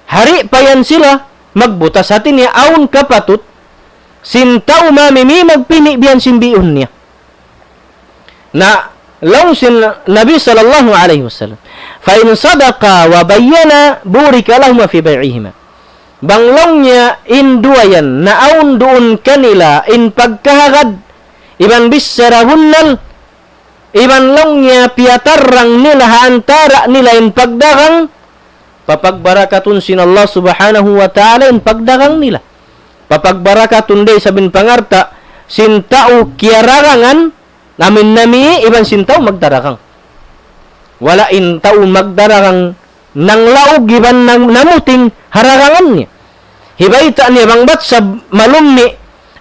Hari pa yan sila magbutas, hati niya awn kapatut sin tau mamimi magpini' biyan sin bihun niya. Na laung sin Nabi sallallahu alayhi wasallam, فإن صدقا وبينا بورك لهما في بيعهما. Bang laung niya in duwa yan, na awn duun kanila in pagkahagad, iban bichara bunnal, iban laung niya piyatarrang nila ha antara nila in pagdagang, papagbarakatun sin Allah Subhanahu wa Ta'ala in pagdagang nila. Papagbarakatun da isab in pangalta' sin tau kiyaragangan, amu in nami, iban sin tau magdaragang. Wala' in tau magdaragang nanglaug iban nang namuting ha ragangan niya. Hibayta' niya bang bat sa malummi'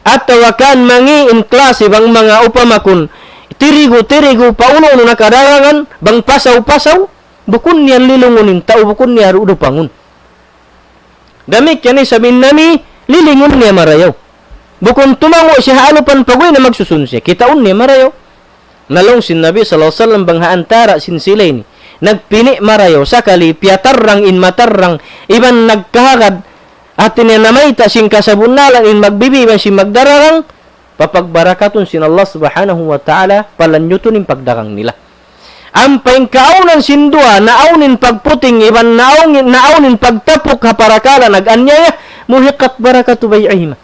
atawa kan mangi' in klasi bang manga upama kun tirigu-tirigu pa unu-unu nakaragangan, bang pasaw-pasaw, bukun niya lilungun in tau, bukun niya dupangun. Damikkiyan isab in nami, lilingun niya marayaw. Bukun tumangu' siya ha alupan pag'ubus na magsusun siya. Kitaun niya marayaw. Na laung sin Nabi sallallahu alayhi wasallam bang ha antara sin sila ini nagpini' marayaw, sakali piyatarrang in matarrang, iban nagkahagad, hati niya namayta' sin kasabunnalan in magbibi iban sin magdaragang, papagbarakatun sin Allah Subhanahu wa Ta'ala, palanyutun in pagdagang nila. Ampa in kaawnan sin duwa, na awn in pagputing, iban na awn, na awn in pagtapuk ha parakala' nag-anyaya, محقت بركة بيعهما.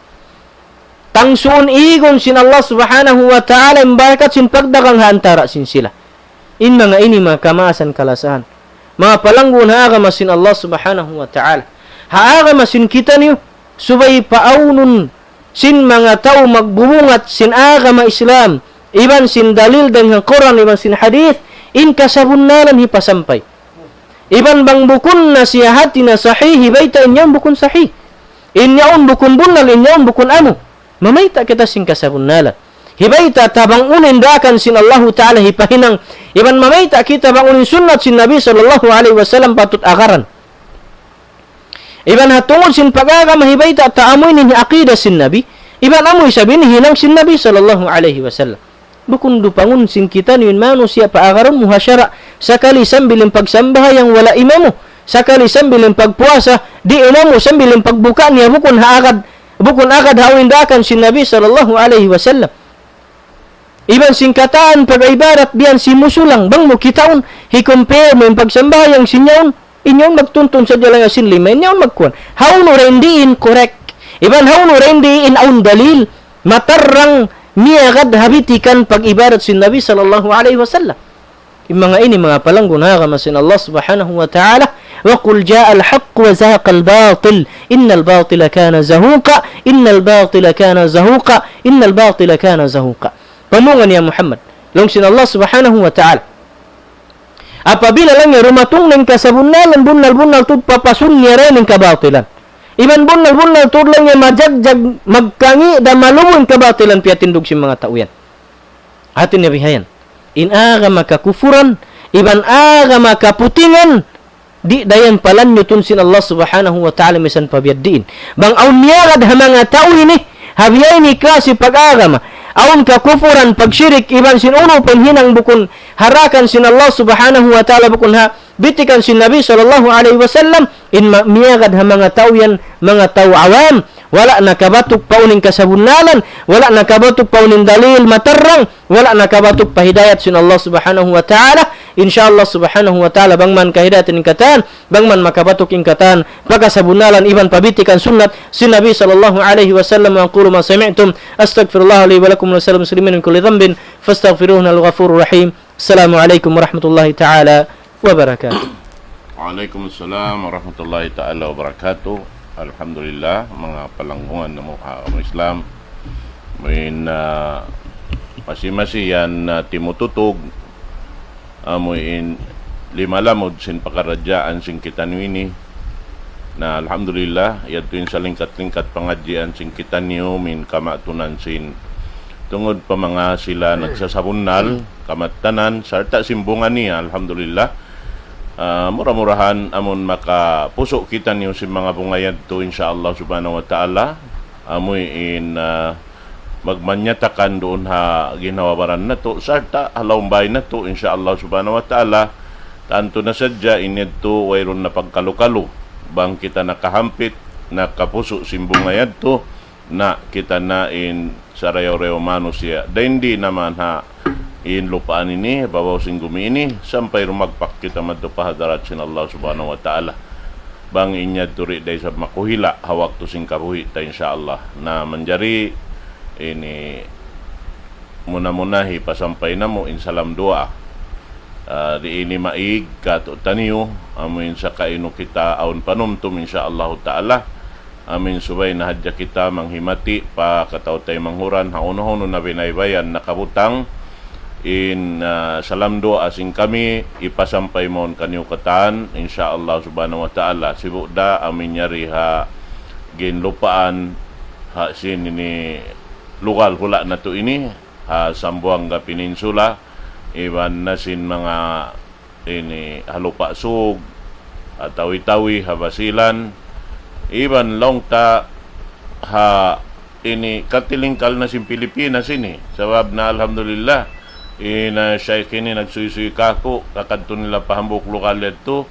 Tangsuun igun sin Allah Subhanahu wa Ta'ala in barakat sin pagdagang ha antara sin sila. In manga ini manga kamaasan kalasahan. Manga palanggun ha agama sin Allah Subhanahu wa Ta'ala. Ha agama sin kitaniyu, subay paawnun sin manga tau magbubungat sin agama Islam, iban sin dalil dayn ha Qur'an, iban sin hadith, in kasabunnalan hipasampay. Iban bang bukun na siya hati na sahih, hibayta' in yaun bukun sahih. In yaun bukun bunnal, in yaun bukun amu. Mamayta' kita sin kasabunnalan. Hibayta' ta bang unu in daakan sin Allahu Ta'ala hipahinang. Iban mamayta' kita bang unu in sunnat sin Nabi sallallahu alayhi wasallam patut agaran. Iban ha tungud sin pag-agama hibayta' ta amu ini in aqida sin Nabi. Iban amu isab ini hinang sin Nabi sallallahu alayhi wasallam. Bukun dupangun sin kitaniyu in manusiya' paagarun mu ha sara', sakali sambil in pagsambahayang wala' imamu, sakali sambil in pagpuasa, di' imamu sambil in pagbuka niya bukun ha agad, bukun agad ha unu in daakan sin Nabi sallallahu alayhi wasallam. Iban sin katan pag-ibadat biyan sin musulang, bang mu kitaun, hi-compare mu in pagsambahayang sin yaun, in yaun magtuntun sadja laung sin lima, in yaun magkuan. Hawnu ra in di' in correct. Iban hawnu ra in di' in awn dalil. Matarrang miyagad ha bitikan pag-ibadat sin Nabi sallallahu alayhi wasallam. In manga ini manga palanggun ha agama sin Allah Subhanahu wa Ta'ala. وقل جاء الحق وزهق الباطل إن الباطل كان زهوقا إن الباطل كان زهوقا إن الباطل كان زهوقا. Pamungan ya Muhammad. Laung sin Allah Subhanahu wa Ta'ala. Apabila laung niya dumatung na in kasabunnalan, bunnal-bunnal tuud papasun niya ra in kabatilan. Iban bunnal-bunnal tuud laung niya majagjag, magkangi', da malubu in kabatilan piyatindug sin manga tau yan. Hati niya bihayan. In agama kakufuran, iban agama kaputingan, di' da yan palanyutun sin Allah Subhanahu wa Ta'ala misan pa biya' diin. Bang awn miyagad ha manga tau ini, ha biya' ini klasi pag-agama, awn kakufuran, pagshirik, iban sin unu pa in hinang bukun ha daakan sin Allah Subhanahu wa Ta'ala, bukun ha bitikan sin Nabi sallallahu alayhi wasallam, in ma-, miyagad ha manga tau yan, manga tau awam, wala' nakabatuk pa unu in kasabunnalan, wala' nakabatuk pa unu in dalil matarrang, wala' nakabatuk pa hidayat sin Allah Subhanahu wa Ta'ala. Insya Allah Subhanahu wa Ta'ala, bang man kahidayatan in katan, bang man makabatuk in katan pa kasabunnalan iban pa bitikan sunnat sin Nabi sallallahu alayhi wasallam. وأقول ما سمعتم، أستغفر الله لي ولكم ولسائر المسلمين من كل ذنب فاستغفروه إنه هو الغفور الرحيم. السلام عليكم ورحمة الله تعالى وبركاته. Wa alaykum assalam warahmatullahi ta'ala wabarakatuh. Alhamdulillah, manga palanggungan namu' ha agama Islam. Amuin, ah, masi-masi yan, ah, timututug, amuin lima lamud sin pakaradjaan sin kitaniyu ini. Na alhamdulillah, yadtu in salingkat-lingkat pangadjian sin kitaniyu amuin kamatunan sin tungud pa manga sila nagsasabunnal, kamattanan, sarta' sin bunga niya, alhamdulillah. Ah, mura-murahan amun makapusu' kitaniyu sin manga bunga yadtu, insya Allah subhanahu wa ta'ala, amuin, ah, magmanyatakan duun ha ginhawa-baran natu', sarta' ha lawm bāy natu', insya Allah subhanahu wa ta'ala. Tantu na sadja in yadtu wayruun na pagkalu-kalu. Bang kita nakahampit, nakapusu' sin bunga yadtu, na kita na in sarayaw-rayaw manusiya'. Dayn di naman ha in lupaan ini, babaw sin gumi ini, sampay rumagpak kita madtu pa hadarat sin Allah subhanahu wa ta'ala. Bang in yadtu di' da isab makuhila' ha waktu sin kabuhi' ta, insya Allah. Na manjari ini muna-muna hipasampay namu' in salam duwaa. Ah, di' ini maig katu'taniyu, amuin sakainu kita awn panumtum, insya Allahu ta'ala. Amuin subay na hadja kita manghimati pa kataw-taymanghuran, hawnu-hawnu na binaybayan nakabutang in, ah, salam duwaa sin kami, hipasampay mawn kaniyu katan, insya Allah subhanahu wa ta'ala. Sibu' da amuin yari ha ginlupaan, ha sin ini lugal hula' natu' ini, ha Zamboanga Peninsula, iban na sin manga ini ha Lupa' Sug, ha Tawi-Tawi, ha Basilan, iban laung ta ha ini katilingkal na sin Pilipinas ini. Sabab na alhamdulillah, in, ah, shaykh ini nagsuysuy kāku', kakadtu nila pa hambuuk lugal yadtu,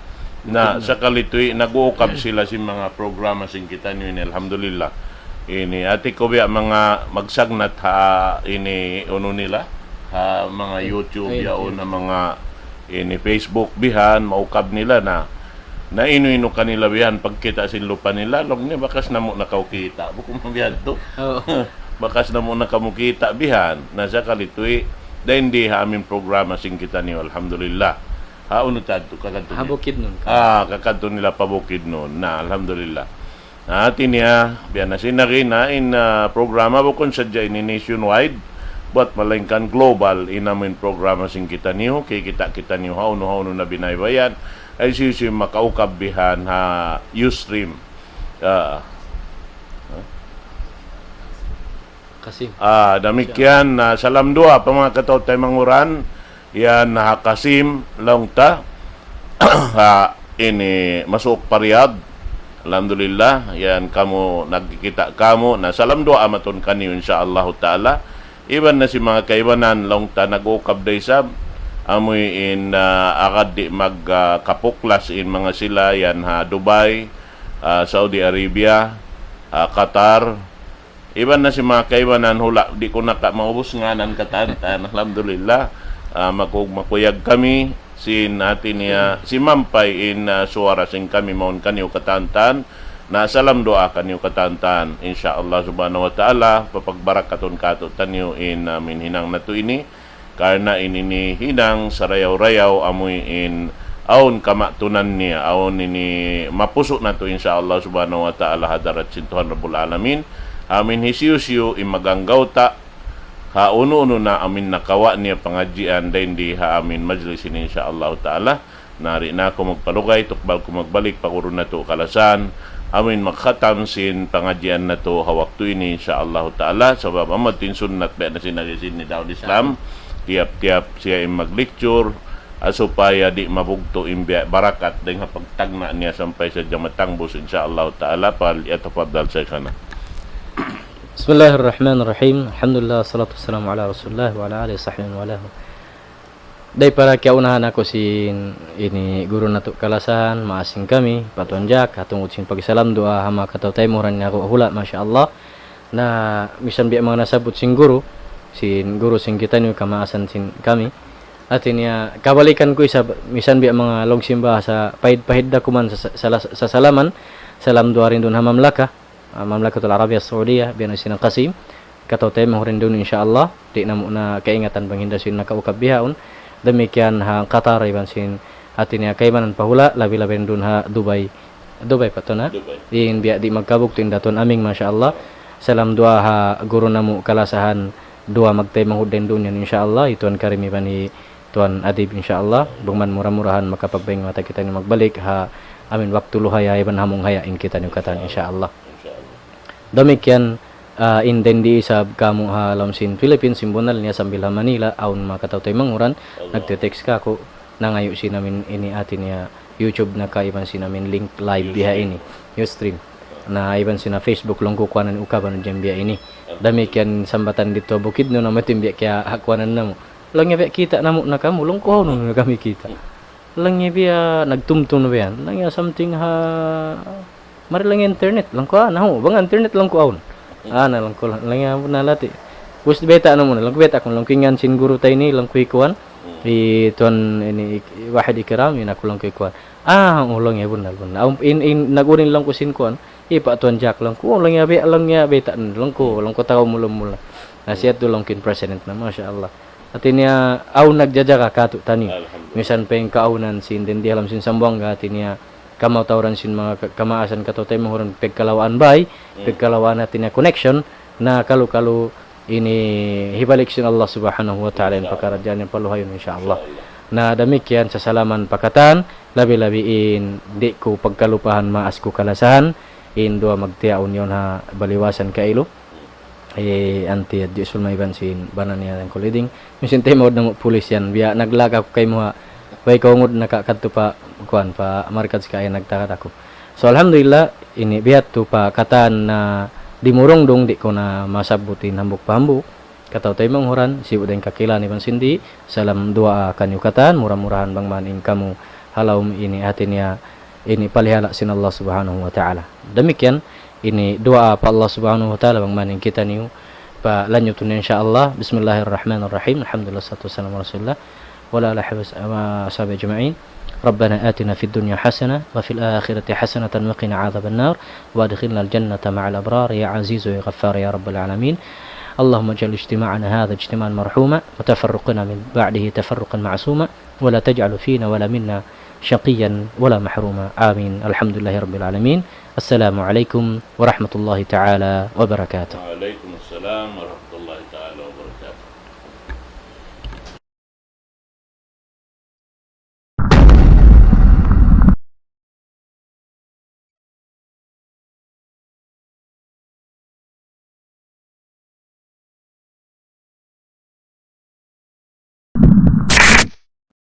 na sakali tuwi' nag-uukab sila sin manga programa sin kitaniyu ini, alhamdulillah. Ini, hati ku biya' manga magsagnat ha ini unu nila, ha manga YouTube yaun, ha manga ini Facebook bihan, maukab nila na. Na inu-inu kanila bihan pagkita' sin lupa nila, laung niya bakas namu' na kaw kita'. Bukun bihan tu. Oo. Bakas namu' na kamu kita' bihan. Na sakali tuwi', dayn di ha amin programa sin kitaniyu, alhamdulillah. Ha unu tadtu, kakadtu nila. Ha Bukidnon. Ah, kakadtu nila pa Bukidnon. Na, alhamdulillah. Na, hati niya, biya' na sin nari na in, ah, programa bukun sadja ini nationwide, buwat malaingkan global in amin programa sin kitaniyu, kikita' kitaniyu hawnu-hawnu na binaybayan, ay hisiyu-siyu makaukab bihan ha Ustream. Ah. Kasim. Ah, damikkiyan, ah, salam duwaa pa manga kataw-taymanghuran, yan ha Kasim, laung ta, ha ini masuuk pa Riyadh. Alhamdulillah, yan kamu nagkikita' kamu, na salam duwaa matun kaniyu, insya Allahu ta'ala. Iban na sin manga kaibanan, laung ta nag-uukab da isab, amuin, ah, agad di' mag, ah, kapuklas in manga sila, yan ha Dubai, ah, Saudi Arabia, ah, Qatar, iban na sin manga kaibanan hula', di' ku na ka maubus ngānan katantan. Alhamdulillah, ah, makug-, makuyag kami, sin hati niya, simampay in, ah, suwara sin kami mawn kaniyu katantan, na salam duwaa kaniyu katantan. Insya Allah subhanahu wa ta'ala, papagbarakatun katu'taniyu in, ah, amin hinang natu' ini, karna' in ini hinang sarayaw-rayaw amuin awn kamatunan niya, awn ini mapusu' natu', insya Allah subhanahu wa ta'ala, hadarat sin Tuhan Rabbul Alamin. Amin hisiyu-siyu in maganggawta' ha unu-unu na amin nakawa' niya pangadjian dayn di ha amin majlis ini, insya Allah ta'ala. Na di' na aku magpalugay, tukbal ku magbalik pa guru natu' kalasahan, amin magkhatam sin pangadjian natu' ha waktu ini, insya Allah ta'ala, sabab amu in sunnat biya' na sin agi sin ni Daud Islam, tiyap-tiyap siya in mag-lecture, ah, supaya di' mabugtu' in biya' barakat dayn ha pagtagna' niya sampay sadja matangbus, insya Allah ta'ala. فليتفضل شيخنا. بسم الله الرحمن الرحيم. الحمد لله والصلاة والسلام على رسول الله وعلى آله وصحبه ومن والاه. Dayn pa kiyaunahan aku sin ini guru natu' kalasahan, maas sin kami, pa Tuan Jack, ha tungud sin pagsalam duwaa ha manga kataw-taymanghuran niya aku hula', masha Allah. Na, misan biya' manga nasabbut sin guru, sin guru sin kitaniyu kamaasan sin kami. Hati niya, kabalikan ku isab, misan biya' manga laung sin bahasa, pahid-pahid da kuman sa, sa, sa, sasalaman, salam duwaa rin duun ha mamlaka, ah, Mamlakatul Arabiyyah Saudiyyah, biya' na sin Qasim, kataw-taymanghuran duun, insya Allah, di' namu' na kaingatan bang hinda sin nakaukab bihaun. Damikkiyan ha Qatar iban sin, hati niya kaibanan pa hula', labi-labi duun ha Dubai. Dubai pa tu na? Dubai. In biya' di' magkabugtu' in Datuan Aming, masha Allah. Salam duwaa ha guru namu' kalasahan, duwaa magtaymanghud dayn duun yan, insya Allah. Hi Tuan Karim iban hi Tuan Adib, insya Allah. Bang man mura-murahan makapagbaying mata kitaniyu magbalik ha amin waktu luhaya iban hamung haya in kitaniyu katan, insya Allah. Insya Allah. Damikkiyan, ah, in dindi isab kamu ha lawm sin Philippines, sin bunnal niya sambil ha Manila, awn manga kataw-taymanghuran, Allah, nagte-text kaku', nangayu' sin amin ini, hati niya YouTube na kaiban sin amin link live biha ini, Ustream. Na iban sin Facebook laung ku kuanan ukaban diyam biha ini. Damikkiyan sambatan didtu ha Bukidnon, na matim biya' kiya ha kuanan namu'. Laung niya biya' kita' namu' na kamu, laung ku, "Hawnu na kami kita'?" Laung niya biya' nagtumtum na biya' yan. Laung niya something ha, mari laung niya internet. Laung ku, "Ah, nahu', bang internet laung ku awn." Ah, na laung ku, laung niya ampun na lati'. Bus beta' namu' na, laung ku beta' ku, laung ku in ngan sin guru ta ini, laung ku hi kuan. Hi Tuan ini, Wahid Ikram, in aku laung ku hi kuan. Ah, u laung niya, bunnal, bunnal. Awn, in, in, nag-urin laung ku sin kuan. Hi pa Tuan Jack laung ku, laung niya biya', laung niya beta' na, laung ku, laung ku tau mula-mula. Na siya tu laung ku in president na, masha Allah. Hati niya, awn nagjajaga katu' taniyu. Alhamdulillah. Misan pa in kaawnan sin dindi ha lawm sin Sambuwangan, hati niya, kamautauran sin manga ka-, kamaasan kataw-taymanghuran, pagkalawaan bay, pagkalawaan hati niya connection, na kalu-kalu ini hibalik sin Allah Subhanahu wa Ta'ala in pakaradjaan niya pa luhayun, insya Allah. Insya Allah. Na damikkiyan sasalaman pa katan, labi-labi in di' ku pagkalupahan maas ku kalasahan, in duwa magtiyaun yaun ha Baliwasan kailu. Eh, anti Hadji Sulma iban sin bana niya yan kuliding. Misan taymaud namu' pulis yan. Biya' naglaga aku kaymu ha way kaungud nakakadtu pa kuan, pa markaz kay nagtakad aku. So, alhamdulillah, ini biya' tu pa katan na dimurungdung di' ku na masabbut in hambuuk pa hambuuk. Kataw-taymanghuran, sibu' dayn kakilahan iban sin di', salam duwaa kaniyu katan, mura-murahan bang man in kamu ha lawm ini hati niya ini palihala' sin Allah Subhanahu wa Ta'ala. Damikkiyan, ini duwaa pa Allah Subhanahu wa Ta'ala bang man in kitaniyu palanyutun, insya Allah. بسم الله الرحمن الرحيم. الحمد لله والصلاة والسلام على رسول الله وعلى آله وصحبه أجمعين. ربنا آتنا في الدنيا حسنة وفي الآخرة حسنة وقنا عذاب النار وأدخلنا الجنة مع الأبرار يا عزيز يا غفار يا رب العالمين. اللهم اجعل اجتماعنا هذا اجتماعا مرحوما وتفرقنا من بعده تفرقا معصوما ولا تجعل فينا ولا منا شقيا ولا محروما. آمين. الحمد لله رب العالمين. السلام عليكم ورحمة الله تعالى وبركاته. وعليكم السلام ورحمة الله.